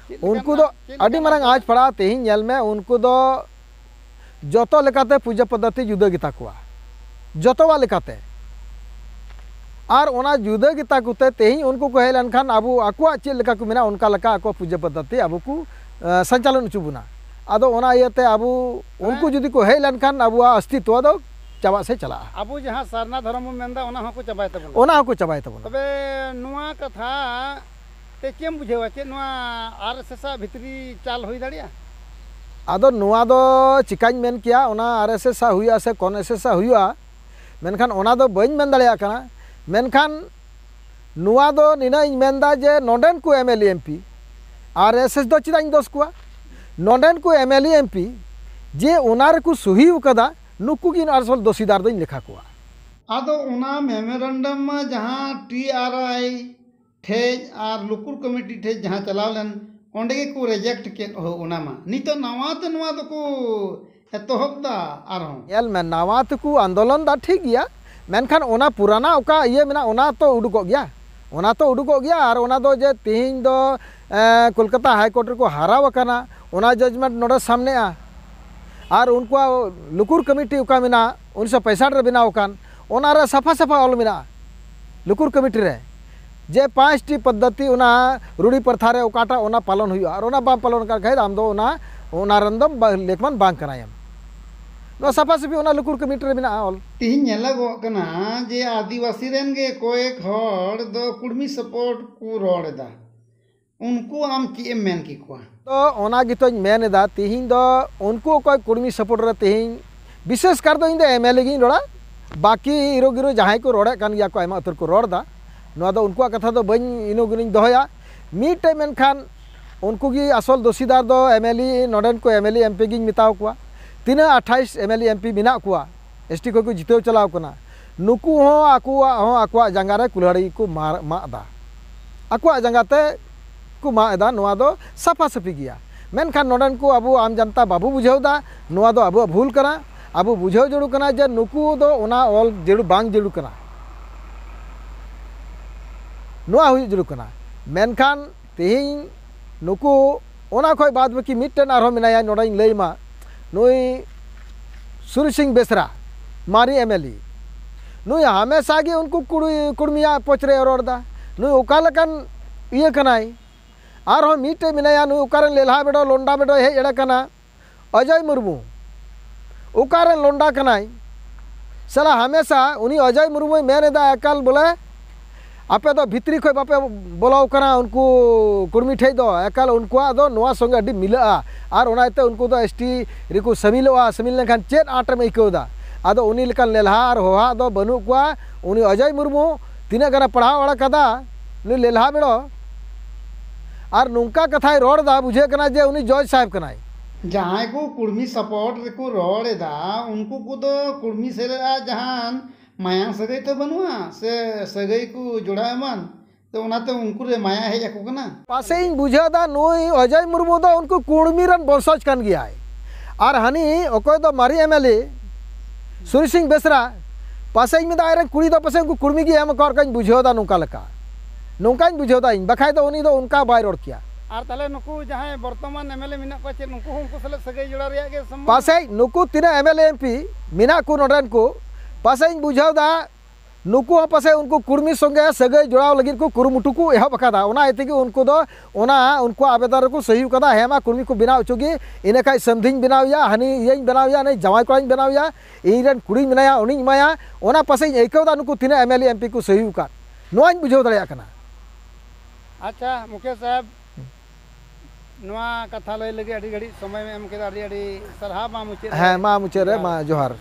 ᱪᱮᱫ ᱩᱱᱠᱩ ᱞᱮᱠᱟᱱᱟᱜ, ᱫᱚ ᱪᱮᱫ ᱟᱹᱰᱤ ᱞᱮᱠᱟᱱᱟᱜ ᱢᱟᱨᱟᱝ ᱯᱟᱲᱟᱜᱼᱟ? ᱟᱸᱪ ᱯᱟᱲᱟᱜᱼᱟ᱾ ᱛᱮᱦᱮᱧ ᱧᱮᱞ ᱢᱮ, ᱩᱱᱠᱩ ᱫᱚ ᱡᱚᱛᱚ ᱞᱮᱠᱟᱛᱮ ᱯᱩᱡᱟᱹ ᱯᱚᱫᱽᱫᱷᱚᱛᱤ ᱡᱩᱫᱟᱹ ᱜᱮᱛᱟ ᱠᱚᱣᱟ, ᱡᱚᱛᱚᱣᱟᱜ ᱞᱮᱠᱟᱛᱮ᱾ ᱟᱨ ᱚᱱᱟ ᱡᱩᱫᱟᱹ ᱜᱮᱛᱟ ᱠᱚᱛᱮ ᱛᱮᱦᱮᱧ ᱩᱱᱠᱩ ᱠᱚ ᱦᱮᱡ ᱞᱮᱱᱠᱷᱟᱱ ᱟᱵᱚ ᱟᱠᱚᱣᱟᱜ ᱪᱮᱫ ᱞᱮᱠᱟ ᱠᱚ ᱢᱮᱱᱟ, ᱚᱱᱠᱟ ᱞᱮᱠᱟ ᱟᱠᱚᱣᱟᱜ ᱯᱩᱡᱟᱹ ᱯᱚᱫᱽᱫᱷᱚᱛᱤ ᱟᱵᱚ ᱠᱚ, ᱮ, ᱥᱚᱧᱪᱟᱞᱚᱱ ᱦᱚᱪᱚ ᱵᱚᱱᱟ᱾ ᱟᱫᱚ ᱚᱱᱟ ᱤᱭᱟᱹᱛᱮ ᱟᱵᱚ, ᱩᱱᱠᱩ ᱦᱮᱸ᱾ ᱡᱩᱫᱤ ᱠᱚ ᱦᱮᱡ ᱞᱮᱱᱠᱷᱟᱱ ᱟᱵᱚᱣᱟᱜ ᱚᱥᱛᱤᱛᱣᱚ ᱫᱚ ᱪᱟᱵᱟᱜ ᱥᱮ ᱪᱟᱞᱟᱜᱼᱟ᱾ ᱟᱵᱚ ᱡᱟᱦᱟᱸ ᱥᱟᱨᱱᱟ ᱫᱷᱚᱨᱚᱢ ᱵᱚᱱ ᱢᱮᱱᱫᱟ, ᱚᱱᱟ ᱦᱚᱸᱠᱚ ᱪᱟᱵᱟᱭ ᱛᱟᱵᱚᱱᱟ᱾ ᱚᱱᱟ ᱦᱚᱸᱠᱚ ᱪᱟᱵᱟᱭ ᱛᱟᱵᱚᱱᱟ᱾ ᱛᱚᱵᱮ ᱱᱚᱣᱟ ᱠᱟᱛᱷᱟ ᱛᱮ ᱪᱮᱫ ᱮᱢ ᱵᱩᱡᱷᱟᱹᱣᱟ? ᱪᱮᱫ ᱱᱚᱣᱟ ᱟᱨ ᱮᱥ ᱮᱥ ᱟᱜ ᱵᱷᱤᱛᱨᱤ ᱪᱟᱞ ᱦᱩᱭ ᱫᱟᱲᱮᱭᱟᱜᱼᱟ? ᱟᱫᱚ ᱱᱚᱣᱟ ᱫᱚ ᱪᱤᱠᱟᱹᱧ ᱢᱮᱱ ᱠᱮᱭᱟ, ᱚᱱᱟ ᱟᱨ ᱮᱥ ᱮᱥ ᱟᱜ ᱦᱩᱭᱩᱜᱼᱟ ᱥᱮ ᱠᱚᱱ ᱮᱥ ᱮᱥ ᱟᱜ ᱦᱩᱭᱩᱜᱼᱟ, ᱢᱮᱱᱠᱷᱟᱱ ᱚᱱᱟ ᱫᱚ ᱵᱟᱹᱧ ᱢᱮᱱ ᱫᱟᱲᱮᱭᱟᱜ ᱠᱟᱱᱟ᱾ ᱢᱮᱱᱠᱷᱟᱱ ᱱᱚᱣᱟ ᱫᱚ ᱱᱤᱱᱟᱹᱜ ᱤᱧ ᱢᱮᱱᱫᱟ ᱡᱮ ᱱᱚᱰᱮᱱ ᱠᱚ M L A M P, R S S ᱫᱚ ᱪᱮᱫᱟᱜ ᱤᱧ ᱫᱳᱥ ᱠᱚᱣᱟ? ᱱᱚᱰᱮᱱ ᱠᱚ M L A M P ᱡᱮ ᱚᱱᱟ ᱨᱮᱠᱚ ᱥᱩᱦᱤ ᱟᱠᱟᱫᱟ, ᱱᱩᱠᱩ ᱜᱮ ᱟᱥᱚᱞ ᱫᱳᱥᱤᱫᱟᱨ ᱫᱚᱧ ᱞᱮᱠᱷᱟ ᱠᱚᱣᱟ᱾ ᱟᱫᱚ ᱚᱱᱟ ᱢᱮᱢᱳᱨᱮᱱᱰᱟᱢ ᱢᱟ ᱡᱟᱦᱟᱸ ᱴᱤ ᱟᱨ ᱟᱭ ᱴᱷᱮᱡ ᱟᱨ ᱞᱩᱠᱩᱨ ᱠᱚᱢᱤᱴᱤ ᱴᱷᱮᱡ ᱡᱟᱦᱟᱸ ᱪᱟᱞᱟᱣ ᱞᱮᱱ, ᱚᱸᱰᱮ ᱜᱮᱠᱚ ᱨᱮᱡᱮᱠᱴ ᱠᱮᱫ ᱦᱳ, ᱚᱱᱟ ᱢᱟ ᱱᱤᱛᱚᱜ ᱱᱟᱣᱟ ᱛᱮ ᱱᱚᱣᱟ ᱫᱚᱠᱚ ᱮᱛᱚᱦᱚᱵ ᱫᱟ ᱟᱨᱦᱚᱸ᱾ ᱧᱮᱞ ᱢᱮ, ᱱᱟᱣᱟ ᱛᱮᱠᱚ ᱟᱱᱫᱳᱞᱚᱱ ᱫᱟ, ᱴᱷᱤᱠ ᱜᱮᱭᱟ, ᱢᱮᱱᱠᱷᱟᱱ ᱚᱱᱟ ᱯᱩᱨᱟᱱᱟ ᱚᱠᱟ ᱤᱭᱟᱹ ᱢᱮᱱᱟᱜ, ᱚᱱᱟ ᱛᱚ ᱩᱰᱩᱠᱚᱜ ᱜᱮᱭᱟ᱾ ᱚᱱᱟ ᱛᱚ ᱩᱰᱩᱠᱚᱜ ᱜᱮᱭᱟ᱾ ᱟᱨ ᱚᱱᱟ ᱫᱚ ᱡᱮ ᱛᱮᱦᱮᱧ ᱫᱚ ᱮᱸ, ᱠᱳᱞᱠᱟᱛᱟ ᱦᱟᱭ ᱠᱳᱨᱴ ᱨᱮᱠᱚ ᱦᱟᱨᱟᱣ ᱟᱠᱟᱱᱟ, ᱚᱱᱟ ᱡᱟᱡᱽᱢᱮᱱᱴ ᱱᱚᱰᱮ ᱥᱟᱢᱱᱮᱜᱼᱟ᱾ ᱟᱨ ᱩᱱᱠᱩᱣᱟᱜ ᱞᱩᱠᱩᱨ ᱠᱚᱢᱤᱴᱤ ᱚᱠᱟ ᱢᱮᱱᱟᱜᱼᱟ, ᱩᱱᱤᱥᱥᱚ ᱯᱮᱸᱥᱟᱴ ᱨᱮ ᱵᱮᱱᱟᱣ ᱟᱠᱟᱱ, ᱚᱱᱟ ᱨᱮ ᱥᱟᱯᱷᱟ ᱥᱟᱯᱷᱟ ᱚᱞ ᱢᱮᱱᱟᱜᱼᱟ ᱞᱩᱠᱩᱨ ᱠᱚᱢᱤᱴᱤ ᱨᱮ, ᱡᱮ ᱯᱟᱸᱪᱴᱤ ᱯᱚᱫᱽᱫᱷᱚᱛᱤ ᱚᱱᱟ ᱨᱩᱲᱤ ᱯᱨᱚᱛᱷᱟ ᱨᱮ ᱚᱠᱟᱴᱟᱜ, ᱚᱱᱟ ᱯᱟᱞᱚᱱ ᱦᱩᱭᱩᱜᱼᱟ᱾ ᱟᱨ ᱚᱱᱟ ᱵᱟᱢ ᱯᱟᱞᱚᱱ ᱠᱟᱜ ᱠᱷᱟᱡ ᱫᱚ ᱟᱢ ᱫᱚ ᱚᱱᱟ, ᱚᱱᱟ ᱨᱮᱱ ᱫᱚ ᱵᱟ-, ᱞᱮᱠᱢᱟᱱ ᱵᱟᱝ ᱠᱟᱱᱟᱭᱮᱢ᱾ ᱱᱚᱣᱟ ᱥᱟᱯᱷᱟ ᱥᱟᱹᱯᱷᱤ ᱚᱱᱟ ᱞᱩᱠᱩᱨ ᱠᱚᱢᱤᱴᱤ ᱨᱮ ᱢᱮᱱᱟᱜᱼᱟ ᱚᱞ᱾ ᱛᱤᱦᱤᱧ ᱧᱮᱞᱚᱜᱚᱜ ᱠᱟᱱᱟ ᱡᱮ ᱟᱹᱫᱤᱵᱟᱹᱥᱤ ᱨᱮᱱ ᱜᱮ ᱠᱚᱭᱮᱠ ᱦᱚᱲ ᱫᱚ ᱠᱩᱲᱢᱤ ᱥᱟᱯᱳᱨᱴ ᱠᱚ ᱨᱚᱲ ᱮᱫᱟ, ᱩᱱᱠᱩ ᱟᱢ ᱪᱮᱫ ᱮᱢ ᱢᱮᱱ ᱠᱮᱠᱚᱣᱟ? ᱛᱚ ᱚᱱᱟ ᱜᱮᱛᱚᱧ ᱢᱮᱱ ᱮᱫᱟ, ᱛᱤᱦᱤᱧ ᱫᱚ ᱩᱱᱠᱩ ᱚᱠᱚᱭ ᱠᱩᱲᱢᱤ ᱥᱟᱯᱳᱨᱴ ᱨᱮ ᱛᱤᱦᱤᱧ ᱵᱤᱥᱮᱥ ᱠᱟᱨ ᱫᱚ ᱤᱧ ᱫᱚ ᱮᱢ ᱮᱞ ᱮ ᱜᱤᱧ ᱨᱚᱲᱟ, ᱵᱟᱹᱠᱤ ᱤᱨᱳ ᱜᱤᱨᱳ ᱡᱟᱦᱟᱸᱭ ᱠᱚ ᱨᱚᱲᱮᱫ ᱠᱟᱱ ᱜᱮᱭᱟ ᱠᱚ, ᱟᱭᱢᱟ ᱩᱛᱟᱹᱨ ᱠᱚ ᱨᱚᱲ ᱮᱫᱟ, ᱱᱚᱣᱟ ᱫᱚ ᱩᱱᱠᱩᱣᱟᱜ ᱠᱟᱛᱷᱟ ᱫᱚ ᱵᱟᱹᱧ ᱤᱱᱳ ᱜᱤᱱᱳᱧ ᱫᱚᱦᱚᱭᱟ᱾ ᱢᱤᱫᱴᱮᱡ ᱢᱮᱱᱠᱷᱟᱱ ᱩᱱᱠᱩ ᱜᱮ ᱟᱥᱚᱞ ᱫᱳᱥᱤᱫᱟᱨ ᱫᱚ ᱮᱢ ᱮᱞ ᱮ, ᱱᱚᱰᱮᱱ ᱠᱚ M L A M P ᱜᱤᱧ ᱢᱮᱛᱟᱣ ᱠᱚᱣᱟ, ᱛᱤᱱᱟᱹᱜ ᱟᱴᱷᱟᱭᱤᱥ M L A M P ᱢᱮᱱᱟᱜ ᱠᱚᱣᱟ, ᱮᱥ ᱴᱤ ᱠᱷᱚᱱ ᱠᱚ ᱡᱤᱛᱟᱹᱣ ᱪᱟᱞᱟᱣ ᱠᱟᱱᱟ, ᱱᱩᱠᱩ ᱦᱚᱸ ᱟᱠᱚᱣᱟᱜ ᱦᱚᱸ ᱟᱠᱚᱣᱟᱜ ᱡᱟᱸᱜᱟ ᱨᱮ ᱠᱩᱞᱦᱟᱹᱲᱤ ᱠᱚ ᱢᱟᱨ-, ᱢᱟᱜ ᱮᱫᱟ, ᱟᱠᱚᱣᱟᱜ ᱡᱟᱸᱜᱟ ᱛᱮ ᱠᱚ ᱢᱟᱜ ᱮᱫᱟ᱾ ᱱᱚᱣᱟ ᱫᱚ ᱥᱟᱯᱷᱟ ᱥᱟᱹᱯᱷᱤ ᱜᱮᱭᱟ᱾ ᱢᱮᱱᱠᱷᱟᱱ ᱱᱚᱰᱮᱱ ᱠᱚ ᱟᱵᱚ ᱟᱢ ᱡᱟᱱᱛᱟ ᱵᱟᱵᱚ ᱵᱩᱡᱷᱟᱹᱣ ᱮᱫᱟ, ᱱᱚᱣᱟ ᱫᱚ ᱟᱵᱚᱣᱟᱜ ᱵᱷᱩᱞ ᱠᱟᱱᱟ᱾ ᱟᱵᱚ ᱵᱩᱡᱷᱟᱹᱣ ᱡᱟᱹᱨᱩᱲ ᱠᱟᱱᱟ ᱡᱮ ᱱᱩᱠᱩ ᱫᱚ ᱚᱱᱟ ᱚᱞ ᱡᱟᱹᱨᱩᱲ ᱵᱟᱝ ᱡᱟᱹᱨᱩᱲ ᱠᱟᱱᱟ, ᱱᱚᱣᱟ ᱦᱩᱭᱩᱜ ᱡᱟᱹᱨᱩᱲ ᱠᱟᱱᱟ᱾ ᱢᱮᱱᱠᱷᱟᱱ ᱛᱮᱦᱮᱧ ᱱᱩᱠᱩ, ᱚᱱᱟ ᱠᱷᱚᱡ ᱵᱟᱫ ᱵᱟᱹᱠᱤ ᱢᱤᱫᱴᱮᱱ ᱟᱨᱦᱚᱸ ᱢᱮᱱᱟᱭᱟ, ᱱᱚᱰᱮᱧ ᱞᱟᱹᱭ ᱢᱟ, ᱱᱩᱭ ᱥᱩᱨ ᱥᱤᱝ ᱵᱮᱥᱨᱟ, ᱢᱟᱨᱮ ᱮᱢ ᱮᱞ ᱮ, ᱱᱩᱭ ᱦᱟᱢᱮᱥᱟ ᱜᱮ ᱩᱱᱠᱩ ᱠᱩᱲᱤ, ᱠᱩᱲᱢᱤᱭᱟᱜ ᱯᱚᱪ ᱨᱮ ᱨᱚᱲ ᱮᱫᱟ᱾ ᱱᱩᱭ ᱚᱠᱟ ᱞᱮᱠᱟᱱ ᱤᱭᱟᱹ ᱠᱟᱱᱟᱭ? ᱟᱨᱦᱚᱸ ᱢᱤᱫᱴᱮᱡ ᱢᱮᱱᱟᱭᱟ, ᱱᱩᱭ ᱚᱠᱟᱨᱮᱱ ᱞᱮᱞᱦᱟ ᱵᱮᱰᱚ, ᱞᱚᱱᱰᱟ ᱵᱮᱰᱚᱭ ᱦᱮᱡ ᱮᱲᱮ ᱠᱟᱱᱟ, ᱚᱡᱚᱭ ᱢᱩᱨᱢᱩ᱾ ᱚᱠᱟᱨᱮᱱ ᱞᱚᱱᱰᱟ ᱠᱟᱱᱟᱭ? ᱥᱟᱞᱟ ᱦᱟᱢᱮᱥᱟ ᱩᱱᱤ ᱚᱡᱚᱭ ᱢᱩᱨᱢᱩᱭ ᱢᱮᱱ ᱮᱫᱟ, ᱮᱠᱟᱞ ᱵᱚᱞᱮ ᱟᱯᱮ ᱫᱚ ᱵᱷᱤᱛᱨᱤ ᱠᱷᱚᱡ ᱵᱟᱯᱮ ᱵᱚᱞᱚ ᱠᱟᱱᱟ ᱩᱱᱠᱩ ᱠᱩᱲᱢᱤ ᱴᱷᱮᱡ ᱫᱚ, ᱮᱠᱟᱞ ᱩᱱᱠᱩᱣᱟᱜ ᱫᱚ ᱱᱚᱣᱟ ᱥᱚᱸᱜᱮ ᱟᱹᱰᱤ ᱢᱤᱞᱟᱹᱜᱼᱟ᱾ ᱟᱨ ᱚᱱᱟ ᱤᱭᱟᱹᱛᱮ ᱩᱱᱠᱩ ᱫᱚ ᱮᱥ ᱴᱤ ᱨᱮᱠᱚ ᱥᱟᱹᱢᱤᱞᱚᱜᱼᱟ, ᱥᱟᱹᱢᱤᱞ ᱞᱮᱱᱠᱷᱟᱱ ᱪᱮᱫ ᱟᱸᱴ ᱮᱢ ᱟᱹᱭᱠᱟᱹᱣ ᱮᱫᱟ? ᱟᱫᱚ ᱩᱱᱤ ᱞᱮᱠᱟᱱ ᱞᱮᱞᱦᱟ ᱟᱨ ᱦᱚᱦᱟᱜ ᱫᱚ ᱵᱟᱹᱱᱩᱜ ᱠᱚᱣᱟ᱾ ᱩᱱᱤ ᱚᱡᱚᱭ ᱢᱩᱨᱢᱩ ᱛᱤᱱᱟᱹᱜ ᱜᱟᱱᱮ ᱯᱟᱲᱦᱟᱣ ᱚᱲ ᱠᱟᱫᱟ, ᱱᱩᱭ ᱞᱮᱞᱦᱟ ᱵᱮᱲᱚ, ᱟᱨ ᱱᱚᱝᱠᱟ ᱠᱟᱛᱷᱟᱭ ᱨᱚᱲ ᱮᱫᱟ, ᱵᱩᱡᱷᱟᱹᱜ ᱠᱟᱱᱟ ᱡᱮ ᱩᱱᱤ ᱡᱚᱡᱽ ᱥᱟᱦᱮᱵᱽ ᱠᱟᱱᱟᱭ᱾ ᱡᱟᱦᱟᱸᱭ ᱠᱚ ᱠᱩᱲᱢᱤ ᱥᱟᱯᱳᱨᱴ ᱨᱮᱠᱚ ᱨᱚᱲ ᱮᱫᱟ, ᱩᱱᱠᱩ ᱠᱚᱫᱚ ᱠᱩᱲᱢᱤ ᱥᱮᱞᱮᱫ ᱟᱜ ᱡᱟᱦᱟᱱ ᱢᱟᱭᱟᱝ ᱥᱟᱹᱜᱟᱹᱭ ᱛᱚ ᱵᱟᱹᱱᱩᱜᱼᱟ, ᱥᱮ ᱥᱟᱹᱜᱟᱹᱭ ᱠᱚ ᱡᱚᱲᱟᱣ ᱮᱢᱟᱱ, ᱛᱚ ᱚᱱᱟᱛᱮ ᱩᱱᱠᱩ ᱨᱮ ᱢᱟᱭᱟ ᱦᱮᱡ ᱟᱠᱚ ᱠᱟᱱᱟ᱾ ᱯᱟᱥᱮᱡ ᱤᱧ ᱵᱩᱡᱷᱟᱹᱣ ᱮᱫᱟ, ᱱᱩᱭ ᱚᱡᱚᱭ ᱢᱩᱨᱢᱩ ᱫᱚ ᱩᱱᱠᱩ ᱠᱩᱲᱢᱤ ᱨᱮᱱ ᱵᱚᱝᱥᱚᱡᱽ ᱠᱟᱱ ᱜᱮᱭᱟᱭ᱾ ᱟᱨ ᱦᱟᱹᱱᱤ ᱚᱠᱚᱭ ᱫᱚ ᱢᱟᱨᱮ ᱮᱢ ᱮᱞ ᱮ ᱥᱩᱨᱤ ᱥᱤᱝ ᱵᱮᱥᱨᱟ, ᱯᱟᱥᱮᱡ ᱢᱮᱱᱫᱟ ᱟᱡᱨᱮᱱ ᱠᱩᱲᱤ ᱫᱚ ᱯᱟᱥᱮᱡ ᱩᱱᱠᱩ ᱠᱩᱲᱢᱤ ᱜᱮ ᱮᱢ ᱟᱠᱟᱫ ᱞᱮᱠᱟᱧ ᱵᱩᱡᱷᱟᱹᱣ ᱮᱫᱟ, ᱱᱚᱝᱠᱟ ᱞᱮᱠᱟ, ᱱᱚᱝᱠᱟᱧ ᱵᱩᱡᱷᱟᱹᱣ ᱮᱫᱟ ᱤᱧ, ᱵᱟᱠᱷᱟᱡ ᱫᱚ ᱩᱱᱤ ᱫᱚ ᱚᱱᱠᱟ ᱵᱟᱭ ᱨᱚᱲ ᱠᱮᱭᱟ᱾ ᱟᱨ ᱛᱟᱦᱚᱞᱮ ᱱᱩᱠᱩ ᱡᱟᱦᱟᱸᱭ ᱵᱚᱨᱛᱚᱢᱟᱱ ᱮᱢ ᱮᱞ ᱮ ᱢᱮᱱᱟᱜ ᱠᱚᱣᱟ, ᱪᱮᱫ ᱱᱩᱠᱩ ᱦᱚᱸ ᱩᱱᱠᱩ ᱥᱟᱞᱟᱜ ᱥᱟᱹᱜᱟᱹᱭ ᱡᱚᱲᱟᱣ ᱨᱮᱭᱟᱜ ᱜᱮ ᱥᱚᱢᱵᱷᱚᱵ? ᱯᱟᱥᱮᱡ ᱱᱩᱠᱩ ᱛᱤᱱᱟᱹᱜ M L A M P ᱢᱮᱱᱟᱜ ᱠᱚ ᱱᱚᱰᱮᱱ ᱠᱚ, ᱯᱟᱥᱮᱡ ᱤᱧ ᱵᱩᱡᱷᱟᱹᱣ ᱮᱫᱟ ᱱᱩᱠᱩ ᱦᱚᱸ ᱯᱟᱥᱮᱡ ᱩᱱᱠᱩ ᱠᱩᱲᱢᱤ ᱥᱚᱸᱜᱮ ᱥᱟᱹᱜᱟᱹᱭ ᱡᱚᱲᱟᱣ ᱞᱟᱹᱜᱤᱫ ᱠᱚ ᱠᱩᱨᱩᱢᱩᱴᱩ ᱠᱚ ᱮᱦᱚᱵ ᱟᱠᱟᱫᱟ᱾ ᱚᱱᱟ ᱤᱭᱟᱹ ᱛᱮᱜᱮ ᱩᱱᱠᱩ ᱫᱚ ᱚᱱᱟ ᱩᱱᱠᱩᱣᱟᱜ ᱟᱵᱮᱫᱚᱱ ᱨᱮᱠᱚ ᱥᱟᱹᱦᱤ ᱟᱠᱟᱫᱟ, ᱦᱮᱸ ᱢᱟ ᱠᱩᱲᱢᱤ ᱠᱚ ᱵᱮᱱᱟᱣ ᱦᱚᱪᱚ ᱜᱮ, ᱤᱱᱟᱹ ᱠᱷᱟᱡ ᱥᱟᱹᱢᱫᱷᱤᱧ ᱵᱮᱱᱟᱣ ᱮᱭᱟ, ᱦᱟᱹᱱᱤ ᱤᱭᱟᱹᱧ ᱵᱮᱱᱟᱣ ᱮᱭᱟ, ᱦᱟᱹᱱᱤ ᱡᱟᱶᱟᱭ ᱠᱚᱲᱟᱧ ᱵᱮᱱᱟᱣ ᱮᱭᱟ, ᱤᱧ ᱨᱮᱱ ᱠᱩᱲᱤᱧ ᱢᱮᱱᱟᱭᱟ, ᱩᱱᱤᱧ ᱮᱢᱟᱭᱟ᱾ ᱚᱱᱟ ᱯᱟᱥᱮᱡ ᱤᱧ ᱟᱹᱭᱠᱟᱹᱣ ᱮᱫᱟ ᱱᱩᱠᱩ ᱛᱤᱱᱟᱹᱜ M L A M P ᱠᱚ ᱥᱟᱹᱦᱤ ᱟᱠᱟᱫ, ᱱᱚᱣᱟᱧ ᱵᱩᱡᱷᱟᱹᱣ ᱫᱟᱲᱮᱭᱟᱜ ᱠᱟᱱᱟ᱾ ᱟᱪᱪᱷᱟ ᱢᱩᱠᱷᱤᱭᱟᱹ ᱥᱟᱦᱮᱵᱽ, ᱱᱚᱣᱟ ᱠᱟᱛᱷᱟ ᱞᱟᱹᱭ ᱞᱟᱹᱜᱤᱫ ᱟᱹᱰᱤ ᱜᱷᱟᱹᱲᱤᱡ ᱥᱚᱢᱚᱭ ᱮᱢ ᱠᱮᱫᱟ, ᱟᱹᱰᱤ ᱟᱹᱰᱤ ᱥᱟᱨᱦᱟᱣ᱾ ᱢᱟ ᱢᱩᱪᱟᱹᱫ ᱨᱮ ᱦᱮᱸ, ᱢᱟ ᱢᱩᱪᱟᱹᱫ ᱨᱮ, ᱡᱚᱦᱟᱨ᱾ ᱢᱟ ᱡᱚᱦᱟᱨ᱾